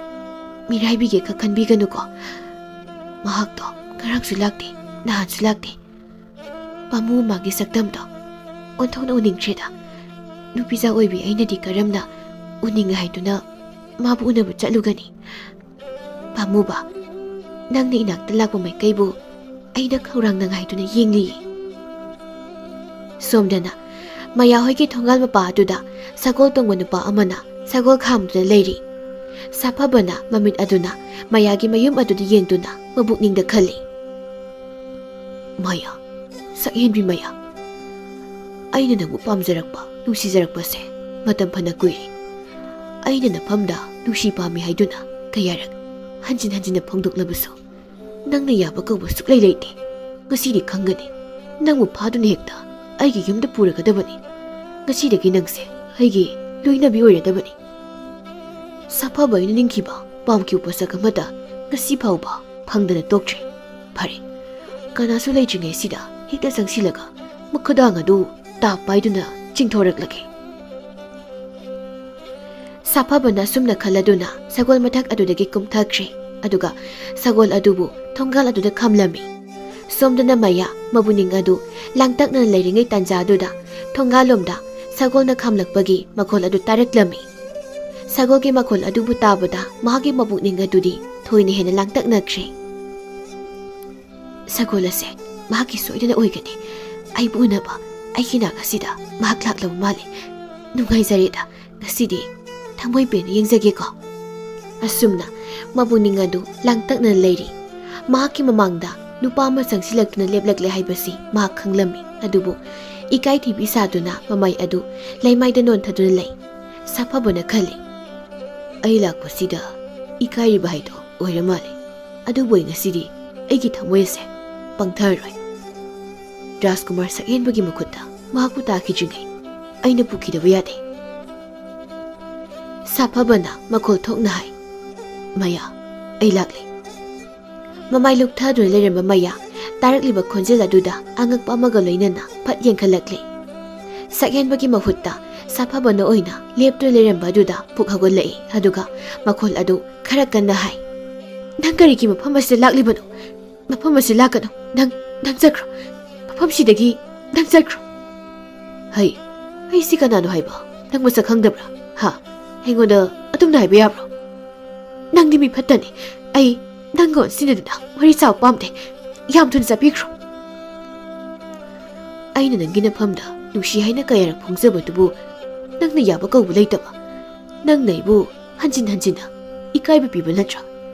ꯃꯤꯔꯥꯏꯕꯤꯒꯦ ꯈꯛ ꯈꯟꯕꯤꯒꯅꯨꯀꯣ꯫" ꯃꯍꯥꯛꯇꯣ ꯉꯔꯥꯡꯁꯨ ꯂꯥꯛꯇꯦ, ꯅꯍꯥꯟꯁꯨ ꯂꯥꯛꯇꯦ꯫ ꯄꯥꯝꯃꯨ ꯃꯥꯒꯤ ꯁꯛꯇꯝꯗꯣ ꯑꯣꯟꯊꯣꯛꯅ ꯎꯅꯤꯡꯗ꯭ꯔꯦꯗ꯫ ꯅꯨꯄꯤꯖꯥ ꯑꯣꯏꯕꯤ ꯑꯩꯅꯗꯤ ꯀꯔꯝꯅ ꯎꯅꯤꯡꯉꯦ ꯍꯥꯏꯗꯨꯅ ꯃꯥꯕꯨ ꯎꯅꯕ ꯆꯠꯂꯨꯒꯅꯤ? ꯄꯥꯝꯃꯨꯕ, ꯅꯪꯅ ꯏꯅꯥꯛꯇ ꯂꯥꯛꯄ ꯃꯥꯏꯀꯩꯕꯨ ꯑꯩꯅ ꯈꯧꯔꯥꯡꯅ ꯉꯥꯏꯗꯨꯅ ꯌꯦꯡꯂꯤꯌꯦ꯫ ꯁꯣꯝꯗꯅ ꯃꯌꯥꯍꯣꯏꯒꯤ ꯊꯣꯡꯒꯥꯜ ꯃꯄꯥ ꯑꯗꯨꯗ ꯁꯒꯣꯜ ꯇꯣꯡꯕ ꯅꯨꯄꯥ ꯑꯃꯅ ꯁꯒꯣꯜ ꯈꯥꯝꯗꯨꯅ ꯂꯩꯔꯤ꯫ ꯁꯥꯐꯕꯅ ꯃꯃꯤꯠ ꯑꯗꯨꯅ ꯃꯌꯥꯒꯤ ꯃꯌꯨꯝ ꯑꯗꯨꯗ ꯌꯦꯡꯗꯨꯅ ꯃꯕꯨꯛꯅꯤꯡꯗ ꯈꯜꯂꯤ, "ꯃꯌꯥ, ꯁꯛꯍꯦꯟꯕꯤ ꯃꯌꯥ, ꯑꯩꯅ ꯅꯪꯕꯨ ꯄꯥꯝꯖꯔꯛꯄ, ꯅꯨꯡꯁꯤꯖꯔꯛꯄꯁꯦ ꯃꯇꯝ ꯐꯅ ꯀꯨꯏꯔꯦ꯫ ꯑꯩꯅ ꯅꯐꯝꯗ ꯅꯨꯡꯁꯤ ꯄꯥꯝꯃꯤ ꯍꯥꯏꯗꯨꯅ ꯀꯌꯥꯔꯛ ꯍꯟꯖꯤꯟ ꯍꯟꯖꯤꯟꯅ ꯐꯣꯡꯗꯣꯛꯂꯕꯁꯨ ꯅꯪꯅ ꯌꯥꯕ ꯀꯧꯕ ꯁꯨꯛꯂꯩ ꯂꯩꯇꯦ꯫ ꯉꯁꯤꯗꯤ ꯈꯪꯒꯅꯤ꯫ ꯅꯪꯕꯨ ꯐꯥꯗꯨꯅ ꯍꯦꯛꯇ ꯑꯩꯒꯤ ꯌꯨꯝꯗ ꯄꯨꯔꯒꯗꯕꯅꯤ꯫ ꯉꯁꯤꯗꯒꯤ ꯅꯪꯁꯦ ꯑꯩꯒꯤ ꯂꯣꯏꯅꯕꯤ ꯑꯣꯏꯔꯗꯕꯅꯤ꯫" ꯁꯥꯐꯕ ꯑꯩꯅ ꯅꯤꯡꯈꯤꯕ ꯄꯥꯝꯈꯤꯕ ꯄꯣꯠꯁꯛ ꯑꯃꯠꯇ ꯉꯁꯤ ꯐꯥꯎꯕ ꯐꯪꯗꯅ ꯇꯣꯛꯇ꯭ꯔꯤ꯫ ꯐꯔꯦ, ꯀꯅꯥꯁꯨ ꯂꯩꯇ꯭ꯔꯤꯉꯩꯁꯤꯗ ꯍꯦꯛꯇ ꯆꯪꯁꯤꯜꯂꯒ ꯃꯈꯨꯗꯥꯡ ꯑꯗꯨ ꯇꯥꯞ ꯄꯥꯏꯗꯨꯅ ꯆꯤꯡꯊꯣꯔꯛꯂꯒꯦ꯫ ꯁꯥꯐꯕꯅ ꯑꯁꯨꯝꯅ ꯈꯜꯂꯗꯨꯅ ꯁꯒꯣꯜ ꯃꯊꯛ ꯑꯗꯨꯗꯒꯤ ꯀꯨꯝꯊꯈ꯭ꯔꯦ꯫ ꯑꯗꯨꯒ ꯁꯒꯣꯜ ꯑꯗꯨꯕꯨ ꯊꯣꯡꯒꯥꯜ ꯑꯗꯨꯗ ꯈꯥꯝꯂꯝꯃꯤ꯫ ꯁꯣꯝꯗꯅ ꯃꯌꯥ ꯃꯕꯨꯛꯅꯤꯡ ꯑꯗꯨ ꯂꯥꯡꯇꯛꯅꯅ ꯂꯩꯔꯤꯉꯩ ꯇꯥꯟꯖꯥ ꯑꯗꯨꯗ ꯊꯣꯡꯒꯥꯜꯂꯣꯝꯗ ꯁꯒꯣꯜꯅ ꯈꯥꯝꯂꯛꯄꯒꯤ ꯃꯈꯣꯜ ꯑꯗꯨ ꯇꯥꯔꯛꯂꯝꯃꯤ꯫ ꯁꯒꯣꯜꯒꯤ ꯃꯈꯣꯜ ꯑꯗꯨꯕꯨ ꯇꯥꯕꯗ ꯃꯍꯥꯛꯀꯤ ꯃꯕꯨꯛꯅꯤꯡ ꯑꯗꯨꯗꯤ ꯊꯣꯏꯅ ꯍꯦꯟꯅ ꯂꯥꯡꯇꯛꯅꯈ꯭ꯔꯦ꯫ "ꯁꯒꯣꯜ ꯑꯁꯦ ꯃꯍꯥꯛꯀꯤ ꯁꯣꯏꯗꯅ ꯑꯣꯏꯒꯅꯤ꯫ ꯑꯩꯕꯨ ꯎꯅꯕ ꯑꯩꯒꯤ ꯅꯥꯛ ꯑꯁꯤꯗ ꯃꯍꯥꯛ ꯂꯥꯛꯂꯕ ꯃꯥꯜꯂꯤ꯫ ꯅꯨꯡꯉꯥꯏꯖꯔꯦꯗ, ꯉꯁꯤꯗꯤ ꯊꯃꯣꯏ ꯄꯦꯟꯅ ꯌꯦꯡꯖꯒꯦꯀꯣ꯫ ꯑꯁꯨꯝꯅ ꯃꯄꯨꯛꯅꯤꯡ ꯑꯗꯨ ꯂꯥꯡꯇꯛꯅ ꯂꯩꯔꯤ꯫ ꯃꯍꯥꯛꯀꯤ ꯃꯃꯥꯡꯗ ꯅꯨꯄꯥ ꯑꯃ ꯆꯪꯁꯤꯜꯂꯛꯇꯨꯅ ꯂꯦꯞꯂꯛꯂꯦ ꯍꯥꯏꯕꯁꯤ ꯃꯍꯥꯛ ꯈꯪꯂꯝꯃꯤ꯫ ꯑꯗꯨꯕꯨ ꯏꯀꯥꯏ ꯊꯤꯕꯤ ꯁꯥꯗꯨꯅ ꯃꯃꯥꯏ ꯑꯗꯨ ꯂꯩꯃꯥꯏꯗ ꯅꯣꯟꯊꯗꯨꯅ ꯂꯩ꯫ ꯁꯥꯐꯕꯅ ꯈꯜꯂꯤ, "ꯑꯩ ꯂꯥꯛꯄꯁꯤꯗ ꯏꯀꯥꯏꯔꯤꯕ ꯍꯥꯏꯗꯣ ꯑꯣꯏꯔ ꯃꯥꯜꯂꯦ꯫ ꯑꯗꯨꯕꯨ ꯑꯩ ꯉꯁꯤꯗꯤ ꯑꯩꯒꯤ ꯊꯃꯣꯏ ꯑꯁꯦ ꯄꯪꯊꯔꯔꯣꯏ꯫ ꯔꯥꯖꯀꯨꯃꯥꯔ ꯁꯛꯍꯦꯟꯕꯒꯤ ꯃꯈꯨꯠꯇ ꯃꯍꯥꯛꯄꯨ ꯇꯥꯈꯤꯗ꯭ꯔꯤꯉꯩ ꯑꯩꯅ ꯄꯨꯈꯤꯗꯕ ꯌꯥꯗꯦ꯫" ꯁꯥꯐꯕꯅ ꯃꯈꯣꯜ ꯊꯣꯛꯅ ꯍꯥꯏ, "ꯃꯌꯥ, ꯑꯩ ꯂꯥꯛꯂꯦ꯫" ꯃꯃꯥꯏ ꯂꯨꯞꯊꯗꯨꯅ ꯂꯩꯔꯝꯕ ꯃꯌꯥ ꯇꯥꯔꯛꯂꯤꯕ ꯈꯣꯟꯖꯦꯜ ꯑꯗꯨꯗ ꯑꯉꯛꯄ ꯑꯃꯒ ꯂꯣꯏꯅꯅ ꯐꯠ ꯌꯦꯡꯈꯠꯂꯛꯂꯦ꯫ ꯁꯛꯍꯦꯟꯕꯒꯤ ꯃꯍꯨꯠꯇ ꯁꯥꯐꯕꯅ ꯑꯣꯏꯅ ꯂꯦꯞꯇꯨꯅ ꯂꯩꯔꯝꯕ ꯑꯗꯨꯗ ꯄꯨꯛ ꯍꯧꯒꯠꯂꯛꯏ꯫ ꯑꯗꯨꯒ ꯃꯈꯣꯜ ꯑꯗꯨ ꯈꯔ ꯀꯟꯅ ꯍꯥꯏ, "ꯅꯪ ꯀꯔꯤꯒꯤ ꯃꯐꯝ ꯑꯁꯤꯗ ꯂꯥꯛꯂꯤꯕꯅꯣ? ꯃꯐꯝ ꯑꯁꯤ ꯂꯥꯛꯀꯅꯨ꯫ ꯅꯪ, ꯅꯪ ꯆꯠꯈ꯭ꯔꯣ꯫ ꯃꯐꯝꯁꯤꯗꯒꯤ ꯅꯪ ꯆꯠꯈ꯭ꯔꯣ꯫" "ꯍꯩ, ꯑꯩꯁꯤ ꯀꯅꯥꯅꯣ ꯍꯥꯏꯕ ꯅꯪ ꯃꯁꯛ ꯈꯪꯗꯕ꯭ꯔꯥ? ꯍꯥ? ꯑꯩꯉꯣꯟꯗ ꯑꯗꯨꯝꯅ ꯍꯥꯏꯕ ꯌꯥꯕ꯭ꯔꯣ? ꯅꯪꯗꯤ ꯃꯤ ꯐꯠꯇꯅꯤ꯫ ꯑꯩ ꯅꯪꯒ ꯑꯣꯟꯁꯤꯟꯅꯗꯨꯅ ꯋꯥꯔꯤ ꯁꯥꯕ ꯄꯥꯝꯗꯦ꯫ ꯌꯥꯝ ꯊꯨꯅ ꯆꯠꯄꯤꯈ꯭ꯔꯣ꯫ ꯑꯩꯅ ꯅꯪꯒꯤ ꯅꯐꯝꯗ ꯅꯨꯡꯁꯤ ꯍꯥꯏꯅ ꯀꯌꯥꯔꯛ ꯐꯣꯡꯖꯕꯗꯨꯕꯨ ꯅꯪꯅ ꯌꯥꯕ ꯀꯧꯕ ꯂꯩꯇꯕ꯫ ꯅꯪꯅ ꯑꯩꯕꯨ ꯍꯟꯖꯤꯟ ꯍꯟꯖꯤꯟꯅ ꯏꯀꯥꯏꯕ ꯄꯤꯕ ꯅꯠꯇ꯭ꯔꯥ?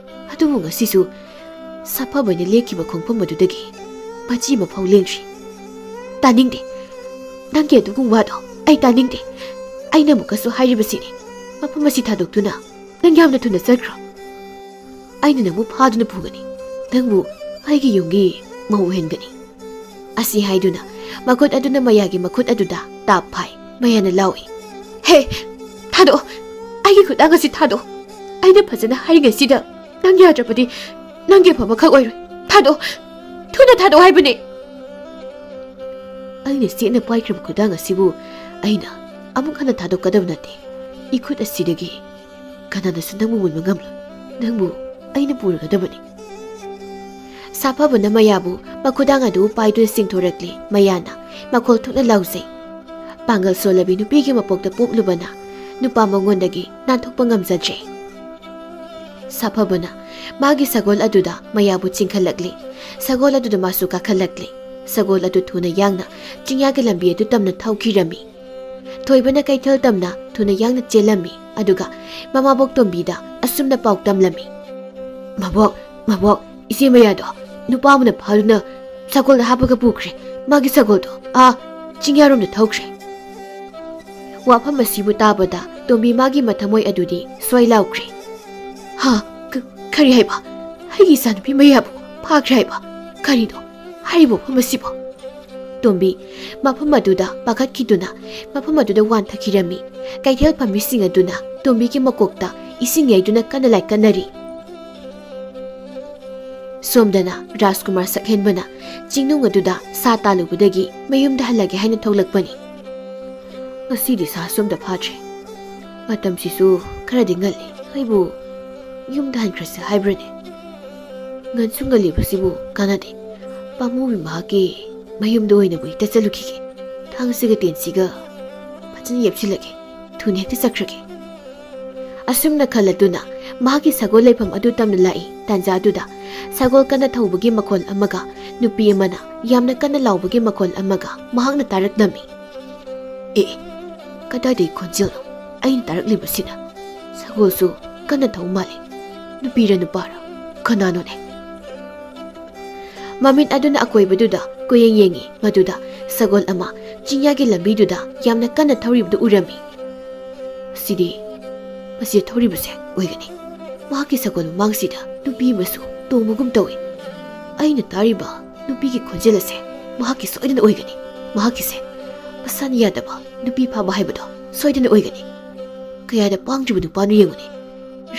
ꯑꯗꯨꯕꯨ ꯉꯁꯤꯁꯨ ꯁꯥꯐꯕꯅ ꯂꯦꯞꯈꯤꯕ ꯈꯣꯡꯐꯝ ꯑꯗꯨꯗꯒꯤ ꯃꯆꯤ ꯑꯃꯐꯥꯎ ꯂꯦꯡꯗ꯭ꯔꯤ꯫ ꯇꯥꯅꯤꯡꯗꯦ꯫ ꯅꯪꯒꯤ ꯑꯗꯨꯒꯨꯝꯕ ꯋꯥꯗꯣ ꯑꯩ ꯇꯥꯅꯤꯡꯗꯦ꯫ ꯑꯩꯅ ꯑꯃꯨꯛꯀꯁꯨ ꯍꯥꯏꯔꯤꯕꯁꯤꯅꯤ, ꯃꯐꯝ ꯑꯁꯤ ꯊꯥꯗꯣꯛꯇꯨꯅ ꯅꯪ ꯌꯥꯝꯅ ꯊꯨꯅ ꯆꯠꯈ꯭ꯔꯣ꯫ ꯑꯩꯅ ꯅꯪꯕꯨ ꯐꯥꯗꯨꯅ ꯄꯨꯒꯅꯤ꯫ ꯅꯪꯕꯨ ꯑꯩꯒꯤ ꯌꯨꯝꯒꯤ ꯃꯧ ꯑꯣꯏꯍꯟꯒꯅꯤ꯫" ꯑꯁꯤ ꯍꯥꯏꯗꯨꯅ ꯃꯈꯨꯠ ꯑꯗꯨꯅ ꯃꯌꯥꯒꯤ ꯃꯈꯨꯠ ꯑꯗꯨꯗ ꯇꯥꯞ ꯐꯥꯏ꯫ ꯃꯌꯥꯅ ꯂꯥꯎꯏ, "ꯍꯦ, ꯊꯥꯗꯣꯛꯑꯣ! ꯑꯩꯒꯤ ꯈꯨꯗꯥꯡ ꯑꯁꯤ ꯊꯥꯗꯣꯛꯑꯣ! ꯑꯩꯅ ꯐꯖꯅ ꯍꯥꯏꯔꯤꯉꯩꯁꯤꯗ ꯅꯪ ꯌꯥꯗ꯭ꯔꯕꯗꯤ ꯅꯪꯒꯤ ꯑꯐꯕꯈꯛ ꯑꯣꯏꯔꯣꯏ꯫ ꯊꯥꯗꯣꯛꯑꯣ! ꯊꯨꯅ ꯊꯥꯗꯣꯛꯑꯣ ꯍꯥꯏꯕꯅꯦ!" ꯑꯩꯅ ꯆꯦꯠꯅ ꯄꯥꯏꯈ꯭ꯔꯕ ꯈꯨꯗꯥꯡ ꯑꯁꯤꯕꯨ ꯑꯩꯅ ꯑꯃꯨꯛ ꯍꯟꯅ ꯊꯥꯗꯣꯛꯀꯗꯕ ꯅꯠꯇꯦ꯫ ꯏꯈꯨꯠ ꯑꯁꯤꯗꯒꯤ ꯀꯅꯥꯅꯁꯨ ꯅꯪꯕꯨ ꯃꯨꯟꯕ ꯉꯝꯂꯣꯏ꯫ ꯅꯪꯕꯨ ꯑꯩꯅ ꯄꯨꯔꯒꯗꯕꯅꯤ꯫ ꯁꯥꯐꯕꯅ ꯃꯌꯥꯕꯨ ꯃꯈꯨꯗꯥꯡ ꯑꯗꯨ ꯄꯥꯏꯗꯨꯅ ꯆꯤꯡꯊꯣꯔꯛꯂꯤ꯫ ꯃꯌꯥꯅ ꯃꯈꯣꯜ ꯊꯣꯛꯅ ꯂꯥꯎꯖꯩ꯫ ꯄꯥꯡꯒꯜ ꯁꯣꯜꯂꯕꯤ ꯅꯨꯄꯤꯒꯤ ꯃꯄꯣꯛꯇ ꯄꯣꯛꯂꯨꯕꯅ ꯅꯨꯄꯥ ꯃꯉꯣꯟꯗꯒꯤ ꯅꯥꯟꯊꯣꯛꯄ ꯉꯝꯖꯗ꯭ꯔꯦ꯫ ꯁꯥꯐꯕꯅ ꯃꯥꯒꯤ ꯁꯒꯣꯜ ꯑꯗꯨꯗ ꯃꯌꯥꯕꯨ ꯆꯤꯡꯈꯠꯂꯛꯂꯤ꯫ ꯁꯒꯣꯜ ꯑꯗꯨꯗ ꯃꯥꯁꯨ ꯀꯥꯈꯠꯂꯛꯂꯤ꯫ ꯁꯒꯣꯜ ꯑꯗꯨ ꯊꯨꯅ ꯌꯥꯡꯅ ꯆꯤꯡꯌꯥꯒꯤ ꯂꯝꯕꯤ ꯑꯗꯨ ꯇꯝꯅ ꯊꯧꯈꯤꯔꯝꯃꯤ꯫ ꯊꯣꯏꯕꯅ ꯀꯩꯊꯦꯜ ꯇꯝꯅ ꯊꯨꯅ ꯌꯥꯡꯅ ꯆꯦꯜꯂꯝꯃꯤ꯫ ꯑꯗꯨꯒ ꯃꯃꯥꯕꯣꯛ ꯇꯣꯝꯕꯤꯗ ꯑꯁꯨꯝꯅ ꯄꯥꯎ ꯇꯝꯂꯝꯃꯤ꯫ "ꯃꯕꯣꯛ, ꯃꯕꯣꯛ, ꯏꯆꯦ ꯃꯌꯥꯗꯣ ꯅꯨꯄꯥ ꯑꯃꯅ ꯐꯥꯗꯨꯅ ꯁꯒꯣꯜꯗ ꯍꯥꯞꯄꯒ ꯄꯨꯈ꯭ꯔꯦ꯫ ꯃꯥꯒꯤ ꯁꯒꯣꯜꯗꯣ ꯑꯥ ꯆꯤꯡꯌꯥꯔꯣꯝꯗ ꯊꯧꯈ꯭ꯔꯦ"꯫ ꯋꯥꯐꯝ ꯑꯁꯤꯕꯨ ꯇꯥꯕꯗ ꯇꯣꯝꯕꯤ ꯃꯥꯒꯤ ꯃꯊꯃꯣꯏ ꯑꯗꯨꯗꯤ ꯁ꯭ꯋꯥꯏ ꯂꯥꯎꯈ꯭ꯔꯦ꯫ "ꯍꯥ? ꯀ-, ꯀꯔꯤ ꯍꯥꯏꯕ? ꯑꯩꯒꯤ ꯏꯆꯥꯅꯨꯄꯤ ꯃꯌꯥꯕꯨ ꯐꯥꯈ꯭ꯔꯦ ꯍꯥꯏꯕ? ꯀꯔꯤꯅꯣ ꯍꯥꯏꯔꯤꯕ ꯋꯥꯐꯝ ꯑꯁꯤꯕꯣ?" ꯇꯣꯝꯕꯤ ꯃꯐꯝ ꯑꯗꯨꯗ ꯄꯥꯈꯠꯈꯤꯗꯨꯅ ꯃꯐꯝ ꯑꯗꯨꯗ ꯋꯥꯟꯊꯈꯤꯔꯝꯃꯤ꯫ ꯀꯩꯊꯦꯜ ꯐꯝꯃꯤꯁꯤꯡ ꯑꯗꯨꯅ ꯇꯣꯝꯕꯤꯒꯤ ꯃꯀꯣꯛꯇ ꯏꯁꯤꯡ ꯌꯩꯗꯨꯅ ꯀꯟꯅ ꯂꯥꯏꯀꯠꯅꯔꯤ꯫ ꯁꯣꯝꯗꯅ ꯔꯥꯖꯀꯨꯃꯥꯔ ꯁꯛꯍꯦꯟꯕꯅ ꯆꯤꯡꯅꯨꯡ ꯑꯗꯨꯗ ꯁꯥ ꯇꯥꯜꯂꯨꯕꯗꯒꯤ ꯃꯌꯨꯝꯗ ꯍꯜꯂꯒꯦ ꯍꯥꯏꯅ ꯊꯣꯛꯂꯛꯄꯅꯤ꯫ "ꯉꯁꯤꯗꯤ ꯁꯥꯁꯨ ꯑꯝꯇ ꯐꯥꯗ꯭ꯔꯦ꯫ ꯃꯇꯝꯁꯤꯁꯨ ꯈꯔꯗꯤ ꯉꯜꯂꯤ꯫ ꯑꯩꯕꯨ ꯌꯨꯝꯗ ꯍꯟꯈ꯭ꯔꯁꯤ ꯍꯥꯏꯕ꯭ꯔꯅꯦ? ꯉꯟꯁꯨ ꯉꯜꯂꯤꯕꯁꯤꯕꯨ ꯀꯥꯟꯅꯗꯦ꯫ ꯄꯥꯝꯃꯨꯕꯤ ꯃꯍꯥꯛꯀꯤ ꯃꯌꯨꯝꯗ ꯑꯣꯏꯅꯕꯨ ꯍꯦꯛꯇ ꯆꯠꯂꯨꯈꯤꯒꯦ꯫ ꯊꯥꯡꯁꯤꯒ ꯇꯦꯟꯁꯤꯒ ꯐꯖꯅ ꯌꯦꯞꯁꯤꯜꯂꯒꯦ꯫ ꯊꯨꯅ ꯍꯦꯛꯇ ꯆꯠꯈ꯭ꯔꯒꯦ"꯫ ꯑꯁꯨꯝꯅ ꯈꯜꯂꯗꯨꯅ ꯃꯍꯥꯛꯀꯤ ꯁꯒꯣꯜ ꯂꯩꯐꯝ ꯑꯗꯨ ꯇꯝꯅ ꯂꯥꯛꯏ꯫ ꯇꯥꯟꯖꯥꯗꯨꯗ ꯁꯒꯣꯜ ꯀꯟꯅ ꯊꯧꯕꯒꯤ ꯃꯈꯣꯜ ꯑꯃꯒ ꯅꯨꯄꯤ ꯑꯃꯅ ꯌꯥꯝꯅ ꯀꯟꯅ ꯂꯥꯎꯕꯒꯤ ꯃꯈꯣꯜ ꯑꯃꯒ ꯃꯍꯥꯛꯅ ꯇꯥꯔꯛꯂꯝꯃꯤ꯫ "ꯑꯦ, ꯑꯦ, ꯀꯗꯥꯏꯗꯒꯤ ꯈꯣꯟꯖꯦꯜꯅꯣ ꯑꯩꯅ ꯇꯥꯔꯛꯂꯤꯕꯁꯤꯅ? ꯁꯒꯣꯜꯁꯨ ꯀꯟꯅ ꯊꯧ ꯃꯥꯜꯂꯤ꯫ ꯅꯨꯄꯤꯔ ꯅꯨꯄꯥꯔ? ꯀꯅꯥꯅꯣꯅꯦ?" ꯃꯃꯤꯠ ꯑꯗꯨꯅ ꯑꯀꯣꯏꯕꯗꯨꯗ ꯀꯣꯏꯌꯦꯡ ꯌꯦꯡꯉꯤ꯫ ꯃꯗꯨꯗ ꯁꯒꯣꯜ ꯑꯃ ꯆꯤꯡꯌꯥꯒꯤ ꯂꯝꯕꯤꯗꯨꯗ ꯌꯥꯝꯅ ꯀꯟꯅ ꯊꯧꯔꯤꯕꯗꯨ ꯎꯔꯝꯃꯤ꯫ "ꯁꯤꯗꯤ, ꯃꯁꯤꯗ ꯊꯧꯔꯤꯕꯁꯦ ꯑꯣꯏꯒꯅꯤ꯫ ꯃꯍꯥꯛꯀꯤ ꯁꯒꯣꯜ ꯃꯃꯥꯡꯁꯤꯗ ꯅꯨꯄꯤ ꯑꯃꯁꯨ ꯇꯣꯡꯕꯒꯨꯝ ꯇꯧꯏ꯫ ꯑꯩꯅ ꯇꯥꯔꯤꯕ ꯅꯨꯄꯤꯒꯤ ꯈꯣꯟꯖꯦꯜ ꯑꯁꯦ ꯃꯍꯥꯛꯀꯤ ꯁꯣꯏꯗꯅ ꯑꯣꯏꯒꯅꯤ꯫ ꯃꯍꯥꯛꯀꯤꯁꯦ ꯃꯁꯥꯅ ꯌꯥꯗꯕ ꯅꯨꯄꯤ ꯐꯥꯕ ꯍꯥꯏꯕꯗꯣ ꯁꯣꯏꯗꯅ ꯑꯣꯏꯒꯅꯤ꯫ ꯀꯌꯥꯗ ꯄꯥꯡꯗ꯭ꯔꯤꯕ ꯅꯨꯄꯥꯅꯣ ꯌꯦꯡꯉꯨꯅꯦ꯫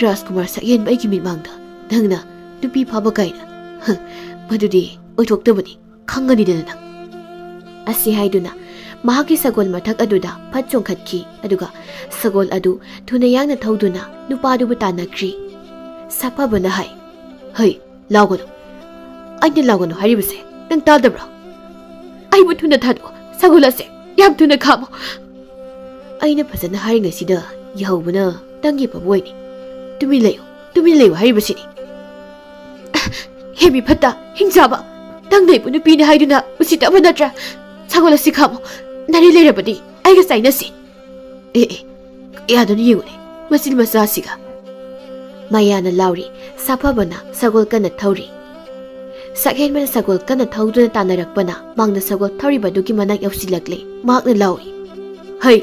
ꯔꯥꯖꯀꯨꯃꯥꯔ ꯁꯛꯍꯦꯟꯕ ꯑꯩꯒꯤ ꯃꯤꯠꯃꯥꯡꯗ ꯅꯪꯅ ꯅꯨꯄꯤ ꯐꯥꯕ ꯀꯥꯏꯅ꯫ ꯍ, ꯃꯗꯨꯗꯤ ꯑꯣꯏꯊꯣꯛꯇꯕꯅꯤ, ꯈꯪꯒꯅꯤꯗꯅ ꯅꯪ"꯫ ꯑꯁꯤ ꯍꯥꯏꯗꯨꯅ ꯃꯍꯥꯛꯀꯤ ꯁꯒꯣꯜ ꯃꯊꯛ ꯑꯗꯨꯗ ꯐꯠ ꯆꯣꯡꯈꯠꯈꯤ꯫ ꯑꯗꯨꯒ ꯁꯒꯣꯜ ꯑꯗꯨ ꯊꯨꯅ ꯌꯥꯡꯅ ꯊꯧꯗꯨꯅ ꯅꯨꯄꯥꯗꯨꯕꯨ ꯇꯥꯟꯅꯈ꯭ꯔꯤ꯫ ꯁꯥꯐꯕꯅ ꯍꯥꯏ, "ꯍꯩ, ꯂꯥꯎꯒꯅꯨ꯫ ꯑꯩꯅ ꯂꯥꯎꯒꯅꯨ ꯍꯥꯏꯔꯤꯕꯁꯦ ꯅꯪ ꯇꯥꯗꯕ꯭ꯔꯣ? ꯑꯩꯕꯨ ꯊꯨꯅ ꯊꯥꯗꯣꯛꯑꯣ꯫ ꯁꯒꯣꯜ ꯑꯁꯦ ꯌꯥꯝ ꯊꯨꯅ ꯈꯥꯝꯃꯣ"꯫ "ꯑꯩꯅ ꯐꯖꯅ ꯍꯥꯏꯔꯤꯉꯩꯁꯤꯗ ꯌꯥꯍꯧꯕꯅ ꯅꯪꯒꯤ ꯐꯕ ꯑꯣꯏꯅꯤ꯫ ꯇꯨꯃꯤꯟ ꯂꯩꯌꯨ, ꯇꯨꯃꯤꯟ ꯂꯩꯌꯨ ꯍꯥꯏꯔꯤꯕꯁꯤꯅꯤ"꯫ "ꯍꯦ ꯃꯤ ꯐꯠꯇ, ꯍꯤꯡꯆꯥꯕ! ꯅꯪꯅ ꯑꯩꯕꯨ ꯅꯨꯄꯤꯅꯤ ꯍꯥꯏꯗꯨꯅ ꯎꯁꯤꯠꯇꯕ ꯅꯠꯇ꯭ꯔꯥ? ꯁꯒꯣꯜ ꯑꯁꯤ ꯈꯥꯝꯃꯨ꯫ ꯅꯥꯔꯤ ꯂꯩꯔꯕꯗꯤ ꯑꯩꯒ ꯆꯥꯏꯅꯁꯤ"꯫ "ꯑꯦ, ꯑꯦ, ꯀꯌꯥꯗꯅꯣ ꯌꯦꯡꯉꯨꯅꯦ꯫ ꯃꯆꯤꯟ ꯃꯆꯥꯁꯤꯒ꯫ ꯃꯌꯥꯅ ꯂꯥꯎꯔꯤ꯫ ꯁꯥꯐꯕꯅ ꯁꯒꯣꯜ ꯀꯟꯅ ꯊꯧꯔꯤ꯫ ꯁꯛꯍꯦꯟꯕꯅ ꯁꯒꯣꯜ ꯀꯟꯅ ꯊꯧꯗꯨꯅ ꯇꯥꯟꯅꯔꯛꯄꯅ ꯃꯥꯡꯗ ꯁꯒꯣꯜ ꯊꯧꯔꯤꯕ ꯑꯗꯨꯒꯤ ꯃꯅꯥꯛ ꯌꯧꯁꯤꯜꯂꯛꯂꯦ꯫ ꯃꯍꯥꯛꯅ ꯂꯥꯎꯏ, "ꯍꯩ,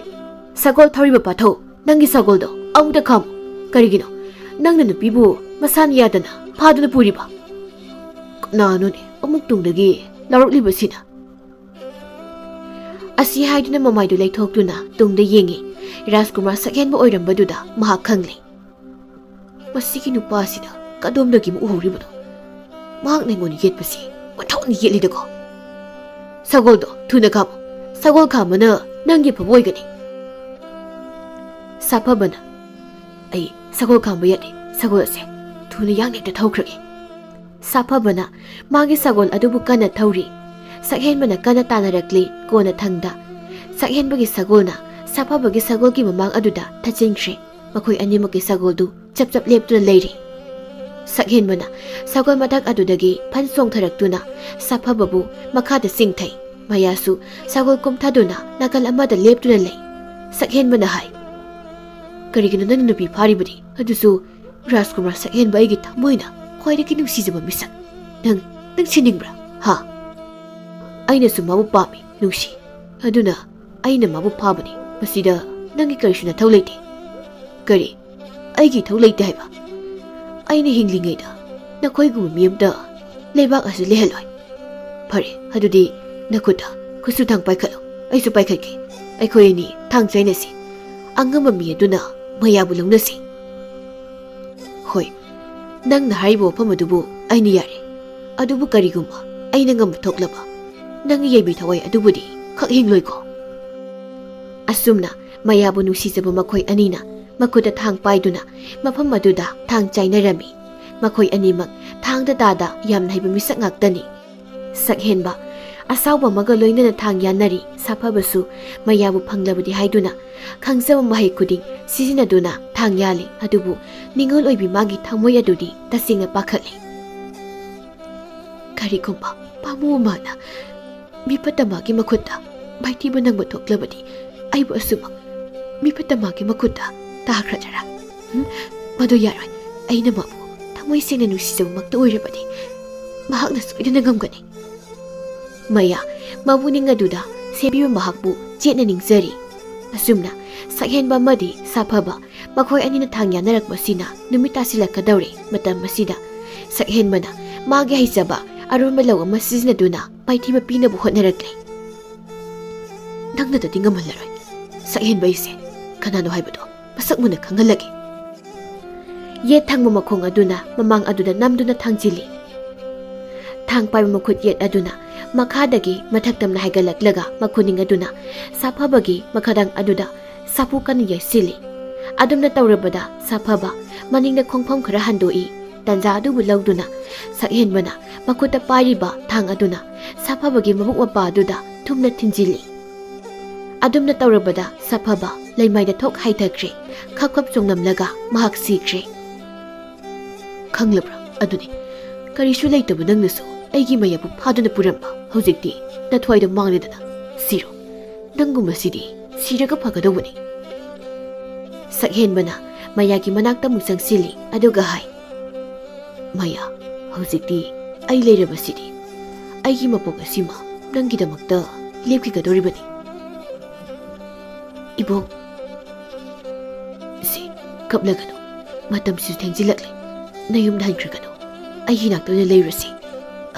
ꯁꯒꯣꯜ ꯊꯧꯔꯤꯕ ꯄꯥꯊꯧ, ꯅꯪꯒꯤ ꯁꯒꯣꯜꯗꯣ ꯑꯃꯨꯛꯇ ꯈꯥꯝꯃꯨ꯫ ꯀꯔꯤꯒꯤꯅꯣ ꯅꯪꯅ ꯅꯨꯄꯤꯕꯨ ꯃꯁꯥꯅ ꯌꯥꯗꯅ ꯐꯥꯗꯨꯅ ꯄꯨꯔꯤꯕ? ꯀꯅꯥꯅꯣꯅꯦ ꯑꯃꯨꯛ ꯇꯨꯡꯗꯒꯤ ꯂꯥꯎꯔꯛꯂꯤꯕꯁꯤꯅ?" ꯑꯁꯤ ꯍꯥꯏꯗꯨꯅ ꯃꯃꯥꯏꯗꯨ ꯂꯩꯊꯣꯛꯇꯨꯅ ꯇꯨꯡꯗ ꯌꯦꯡꯉꯤ꯫ ꯔꯥꯖꯀꯨꯃꯥꯔ ꯁꯛꯍꯦꯟꯕ ꯑꯣꯏꯔꯝꯕꯗꯨꯗ ꯃꯍꯥꯛ ꯈꯪꯂꯦ꯫ "ꯃꯁꯤꯒꯤ ꯅꯨꯄꯥꯁꯤꯅ ꯀꯗꯣꯝꯗꯒꯤ ꯑꯃꯨꯛ ꯎꯍꯧꯔꯤꯕꯅꯣ? ꯃꯍꯥꯛꯅ ꯑꯩꯉꯣꯟꯗ ꯌꯦꯠꯄꯁꯤ ꯑꯣꯟꯊꯣꯛꯅ ꯌꯦꯠꯂꯤꯗꯀꯣ꯫ ꯁꯒꯣꯜꯗꯣ ꯊꯨꯅ ꯈꯥꯝꯃꯨ꯫ ꯁꯒꯣꯜ ꯈꯥꯝꯕꯅ ꯅꯪꯒꯤ ꯑꯐꯕ ꯑꯣꯏꯒꯅꯤ꯫" ꯁꯥꯐꯕꯅ, "ꯑꯩ ꯁꯒꯣꯜ ꯈꯥꯝꯕ ꯌꯥꯗꯦ꯫ ꯁꯒꯣꯜ ꯑꯁꯦ ꯊꯨꯅ ꯌꯥꯡꯅ ꯍꯦꯛꯇ ꯊꯧꯈ꯭ꯔꯒꯦ꯫" ꯁꯥꯐꯕꯅ ꯃꯥꯒꯤ ꯁꯒꯣꯜ ꯑꯗꯨꯕꯨ ꯀꯟꯅ ꯊꯧꯔꯤ꯫ ꯁꯛꯍꯦꯟꯕꯅ ꯀꯟꯅ ꯇꯥꯟꯅꯔꯛꯂꯤ꯫ ꯀꯣꯟꯅ ꯊꯪꯗ ꯁꯛꯍꯦꯟꯕꯒꯤ ꯁꯒꯣꯜꯅ ꯁꯥꯐꯕꯒꯤ ꯁꯒꯣꯜꯒꯤ ꯃꯃꯥꯡ ꯑꯗꯨꯗ ꯊꯠꯆꯤꯟꯈ꯭ꯔꯦ꯫ ꯃꯈꯣꯏ ꯑꯅꯤꯃꯛꯀꯤ ꯁꯒꯣꯜꯗꯨ ꯆꯞ ꯆꯞ ꯂꯦꯞꯇꯨꯅ ꯂꯩꯔꯤ꯫ ꯁꯛꯍꯦꯟꯕꯅ ꯁꯒꯣꯜ ꯃꯊꯛ ꯑꯗꯨꯗꯒꯤ ꯐꯟ ꯆꯣꯡꯊꯔꯛꯇꯨꯅ ꯁꯥꯐꯕꯕꯨ ꯃꯈꯥꯗ ꯆꯤꯡꯊꯩ꯫ ꯃꯌꯥꯁꯨ ꯁꯒꯣꯜ ꯀꯨꯝꯊꯗꯨꯅ ꯅꯥꯀꯜ ꯑꯃꯗ ꯂꯦꯞꯇꯨꯅ ꯂꯩ꯫ ꯁꯛꯍꯦꯟꯕꯅ ꯍꯥꯏ, "ꯀꯔꯤꯒꯤꯅꯣ ꯅꯪꯅ ꯅꯨꯄꯤ ꯐꯥꯔꯤꯕꯗꯤ? ꯑꯗꯨꯁꯨ ꯔꯥꯖꯀꯨꯃꯥꯔ ꯁꯛꯍꯦꯟꯕ, ꯑꯩꯒꯤ ꯊꯃꯣꯏꯅ ꯈ꯭ꯋꯥꯏꯗꯒꯤ ꯅꯨꯡꯁꯤꯖꯕ ꯃꯤꯁꯛ꯫ ꯅꯪ, ꯅꯪ ꯁꯤꯅꯤꯡꯕ꯭ꯔꯥ? ꯍꯥ?" "ꯑꯩꯅꯁꯨ ꯃꯥꯕꯨ ꯄꯥꯝꯃꯤ, ꯅꯨꯡꯁꯤ꯫ ꯑꯗꯨꯅ ꯑꯩꯅ ꯃꯥꯕꯨ ꯐꯥꯕꯅꯤ꯫ ꯃꯁꯤꯗ ꯅꯪꯒꯤ ꯀꯔꯤꯁꯨ ꯅꯊꯧ ꯂꯩꯇꯦ꯫" "ꯀꯔꯤ? ꯑꯩꯒꯤ ꯏꯊꯧ ꯂꯩꯇꯦ ꯍꯥꯏꯕ? ꯑꯩꯅ ꯍꯤꯡꯂꯤꯉꯩꯗ ꯅꯈꯣꯏꯒꯨꯝꯕ ꯃꯤ ꯑꯃꯇ ꯂꯩꯕꯥꯛ ꯑꯁꯤ ꯂꯩꯍꯜꯂꯣꯏ꯫ ꯐꯔꯦ, ꯑꯗꯨꯗꯤ ꯅꯈꯨꯠꯇ ꯈꯨꯠꯁꯨ ꯊꯥꯡ ꯄꯥꯏꯈꯠꯂꯨ, ꯑꯩꯁꯨ ꯄꯥꯏꯈꯠꯀꯦ꯫ ꯑꯩꯈꯣꯏ ꯑꯅꯤ ꯊꯥꯡ ꯆꯥꯏꯅꯁꯤ꯫ ꯑꯉꯝꯕ ꯃꯤ ꯑꯗꯨꯅ ꯃꯌꯥꯕꯨ ꯂꯧꯅꯁꯤ꯫" "ꯍꯣꯏ, ꯅꯪꯅ ꯍꯥꯏꯔꯤꯕ ꯋꯥꯐꯝ ꯑꯗꯨꯕꯨ ꯑꯩꯅ ꯌꯥꯔꯦ꯫ ꯑꯗꯨꯕꯨ ꯀꯔꯤꯒꯨꯝꯕ ꯑꯩꯅ ꯉꯝꯕ ꯊꯣꯛꯂꯕ, ꯅꯪꯒꯤ ꯌꯥꯏꯕꯤ ꯊꯋꯥꯏ ꯑꯗꯨꯕꯨꯗꯤ ꯈꯛ ꯍꯤꯡꯂꯣꯏꯀꯣ?" ꯑꯁꯨꯝꯅ ꯃꯌꯥꯕꯨ ꯅꯨꯡꯁꯤꯖꯕ ꯃꯈꯣꯏ ꯑꯅꯤꯅ ꯃꯈꯨꯠꯇ ꯊꯥꯡ ꯄꯥꯏꯗꯨꯅ ꯃꯐꯝ ꯑꯗꯨꯗ ꯊꯥꯡ ꯆꯥꯏꯅꯔꯝꯃꯤ꯫ ꯃꯈꯣꯏ ꯑꯅꯤꯃꯛ ꯊꯥꯡꯗ ꯇꯥꯗ ꯌꯥꯝꯅ ꯍꯩꯕ ꯃꯤꯁꯛ ꯉꯥꯛꯇꯅꯤ꯫ ꯁꯛꯍꯦꯟꯕ ꯑꯁꯥꯎꯕ ꯑꯃꯒ ꯂꯣꯏꯅꯅ ꯊꯥꯡ ꯌꯥꯟꯅꯔꯤ꯫ ꯁꯥꯐꯕꯁꯨ ꯃꯌꯥꯕꯨ ꯐꯪꯂꯕꯗꯤ ꯍꯥꯏꯗꯨꯅ ꯈꯪꯖꯕ ꯃꯍꯩ ꯈꯨꯗꯤꯡ ꯁꯤꯖꯤꯟꯅꯗꯨꯅ ꯊꯥꯡ ꯌꯥꯜꯂꯤ꯫ ꯑꯗꯨꯕꯨ ꯅꯤꯡꯉꯣꯜ ꯑꯣꯏꯕꯤ ꯃꯥꯒꯤ ꯊꯃꯣꯏ ꯑꯗꯨꯗꯤ ꯇꯁꯦꯡꯅ ꯄꯥꯈꯠꯂꯤ꯫ "ꯀꯔꯤꯒꯨꯝꯕ ꯄꯥꯃꯨ ꯃꯥꯅ ꯃꯤꯐꯠꯇ ꯃꯥꯒꯤ ꯃꯈꯨꯠꯇ ꯃꯥꯏꯊꯤꯕ ꯅꯪꯕ ꯊꯣꯛꯂꯕꯗꯤ, ꯑꯩꯕꯨ ꯑꯁꯨꯃꯛ ꯃꯤꯐꯠꯇ ꯃꯥꯒꯤ ꯃꯈꯨꯠꯇ ꯇꯥꯈ꯭ꯔꯗꯔꯥ? ꯎꯝ, ꯃꯗꯨ ꯌꯥꯔꯣꯏ꯫ ꯑꯩꯅ ꯃꯥꯕꯨ ꯊꯃꯣꯏ ꯁꯦꯡꯅ ꯅꯨꯡꯁꯤꯖꯕꯃꯛꯇ ꯑꯣꯏꯔꯕꯗꯤ ꯃꯍꯥꯛꯅ ꯁꯣꯏꯗꯅ ꯉꯝꯒꯅꯤ꯫ ꯃꯌꯥ ꯃꯕꯨꯛꯅꯤꯡ ꯑꯗꯨꯗ ꯁꯦꯝꯕꯤꯕ ꯃꯍꯥꯛꯄꯨ ꯆꯦꯠꯅ ꯅꯤꯡꯖꯔꯤ꯫ ꯑꯁꯨꯝꯅ ꯁꯛꯍꯦꯟꯕ ꯑꯃꯗꯤ ꯁꯥꯐꯕ ꯃꯈꯣꯏ ꯑꯅꯤꯅ ꯊꯥꯡ ꯌꯥꯅꯔꯛꯄꯁꯤꯅ ꯅꯨꯃꯤꯠ ꯇꯥꯁꯤꯜꯂꯛꯀꯗꯧꯔꯦ꯫ ꯃꯇꯝ ꯑꯁꯤꯗ ꯁꯛꯍꯦꯟꯕꯅ ꯃꯥꯒꯤ ꯍꯩꯖꯕ ꯑꯔꯣꯟꯕ ꯂꯧ ꯑꯃ ꯁꯤꯖꯤꯟꯅꯗꯨꯅ ꯃꯥꯏꯊꯤꯕ ꯄꯤꯅꯕ ꯍꯣꯠꯅꯔꯛꯂꯤ꯫ "ꯅꯪꯅꯗꯗꯤ ꯉꯝꯍꯜꯂꯔꯣꯏ꯫ ꯁꯛꯍꯦꯟꯕ ꯑꯩꯁꯦ ꯀꯅꯥꯅꯣ ꯍꯥꯏꯕꯗꯣ ꯃꯁꯛ ꯃꯨꯟꯅ ꯈꯪꯍꯜꯂꯒꯦ"꯫ ꯌꯦꯠ ꯊꯪꯕ ꯃꯈꯣꯡ ꯑꯗꯨꯅ ꯃꯃꯥꯡ ꯑꯗꯨꯗ ꯅꯝꯗꯨꯅ ꯊꯥꯡꯖꯤꯜꯂꯤ꯫ ꯊꯥꯡ ꯄꯥꯏꯕ ꯃꯈꯨꯠ ꯌꯦꯠ ꯑꯗꯨꯅ ꯃꯈꯥꯗꯒꯤ ꯃꯊꯛ ꯇꯝꯅ ꯍꯥꯏꯒꯠꯂꯛꯂꯒ ꯃꯈꯨꯅꯤꯡ ꯑꯗꯨꯅ ꯁꯥꯐꯕꯒꯤ ꯃꯈꯥꯗꯥꯡ ꯑꯗꯨꯗ ꯁꯥꯐꯨ ꯀꯟꯅ ꯌꯩꯁꯤꯜꯂꯤ꯫ ꯑꯗꯨꯝꯅ ꯇꯧꯔꯕꯗ ꯁꯥꯐꯕ ꯃꯅꯤꯡꯗ ꯈꯣꯡꯐꯝ ꯈꯔ ꯍꯟꯗꯣꯛꯏ꯫ ꯇꯟꯖꯥ ꯑꯗꯨꯕꯨ ꯂꯧꯗꯨꯅ ꯁꯛꯍꯦꯟꯕꯅ ꯃꯈꯨꯠꯇ ꯄꯥꯏꯔꯤꯕ ꯊꯥꯡ ꯑꯗꯨꯅ ꯁꯥꯐꯕꯒꯤ ꯃꯕꯨꯛ ꯃꯄꯥ ꯑꯗꯨꯗ ꯊꯨꯝꯅ ꯊꯤꯟꯖꯤꯜꯂꯤ꯫ ꯑꯗꯨꯝꯅ ꯇꯧꯔꯕꯗ ꯁꯥꯐꯕ ꯂꯩꯃꯥꯏꯗ ꯊꯣꯛ ꯍꯥꯏꯊꯈ꯭ꯔꯦ꯫ ꯈꯞ ꯈꯞ ꯆꯣꯡꯂꯝꯂꯒ ꯃꯍꯥꯛ ꯁꯤꯈ꯭ꯔꯦ꯫ "ꯈꯪꯂꯕ꯭ꯔꯥ? ꯑꯗꯨꯅꯤ, ꯀꯔꯤꯁꯨ ꯂꯩꯇꯕ ꯅꯪꯅꯁꯨ ꯑꯩꯒꯤ ꯃꯌꯥꯕꯨ ꯐꯥꯗꯨꯅ ꯄꯨꯔꯝꯕ꯫ ꯍꯧꯖꯤꯛꯇꯤ ꯅꯊ꯭ꯋꯥꯏꯗꯣ ꯃꯥꯡꯂꯦꯗꯅ꯫ ꯁꯤꯔꯣ꯫ ꯅꯪꯒꯨꯝꯕꯁꯤꯗꯤ ꯁꯤꯔꯒ ꯐꯒꯗꯧꯕꯅꯤ"꯫ ꯁꯛꯍꯦꯟꯕꯅ ꯃꯌꯥꯒꯤ ꯃꯅꯥꯛꯇ ꯑꯃꯨꯛ ꯆꯪꯁꯤꯜꯂꯤ, ꯑꯗꯨꯒ ꯍꯥꯏ, "ꯃꯌꯥ, ꯍꯧꯖꯤꯛꯇꯤ ꯑꯩ ꯂꯩꯔꯕꯁꯤꯗꯤ꯫ ꯑꯩꯒꯤ ꯃꯄꯣꯛ ꯑꯁꯤꯃ ꯅꯪꯒꯤꯗꯃꯛꯇ ꯂꯦꯞꯈꯤꯒꯗꯧꯔꯤꯕꯅꯤ"꯫ "ꯏꯕꯣꯛ"꯫ "ꯁꯤ, ꯀꯞꯂꯒꯅꯨ꯫ ꯃꯇꯝꯁꯤꯁꯨ ꯊꯦꯡꯖꯤꯜꯂꯛꯂꯦ꯫ ꯅꯌꯨꯝꯗ ꯍꯟꯈ꯭ꯔꯒꯅꯨ꯫ ꯑꯩꯒꯤ ꯅꯥꯛꯇ ꯑꯣꯏꯅ ꯂꯩꯔꯨꯁꯤ꯫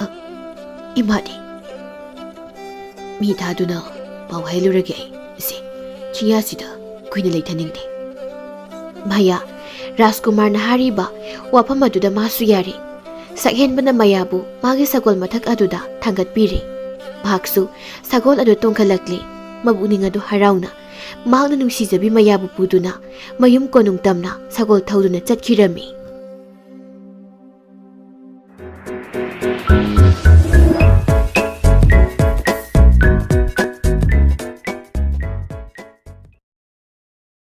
ꯑ, ꯏꯃꯥꯗꯤ?" "ꯃꯤ ꯊꯥꯗꯨꯅ ꯄꯥꯎ ꯍꯥꯏꯂꯨꯔꯒꯦ ꯑꯩ꯫ ꯏꯆꯦ, ꯆꯤꯡꯌꯥꯁꯤꯗ ꯀꯨꯏꯅ ꯂꯩꯊꯅꯤꯡꯗꯦ"꯫ ꯃꯌꯥ ꯔꯥꯖꯀꯨꯃꯥꯔꯅ ꯍꯥꯏꯔꯤꯕ ꯋꯥꯐꯝ ꯑꯗꯨꯗ ꯃꯥꯁꯨ ꯌꯥꯔꯦ꯫ ꯁꯛꯍꯦꯟꯕꯅ ꯃꯌꯥꯕꯨ ꯃꯥꯒꯤ ꯁꯒꯣꯜ ꯃꯊꯛ ꯑꯗꯨꯗ ꯊꯥꯡꯒꯠꯄꯤꯔꯦ꯫ ꯃꯍꯥꯛꯁꯨ ꯁꯒꯣꯜ ꯑꯗꯨ ꯇꯣꯡꯈꯠꯂꯛꯂꯦ꯫ ꯃꯕꯨꯛꯅꯤꯡ ꯑꯗꯨ ꯍꯔꯥꯎꯅ ꯃꯍꯥꯛꯅ ꯅꯨꯡꯁꯤꯖꯕꯤ ꯃꯌꯥꯕꯨ ꯄꯨꯗꯨꯅ ꯃꯌꯨꯝ ꯀꯣꯅꯨꯡ ꯇꯝꯅ ꯁꯒꯣꯜ ꯊꯧꯗꯨꯅ ꯆꯠꯈꯤꯔꯝꯃꯤ꯫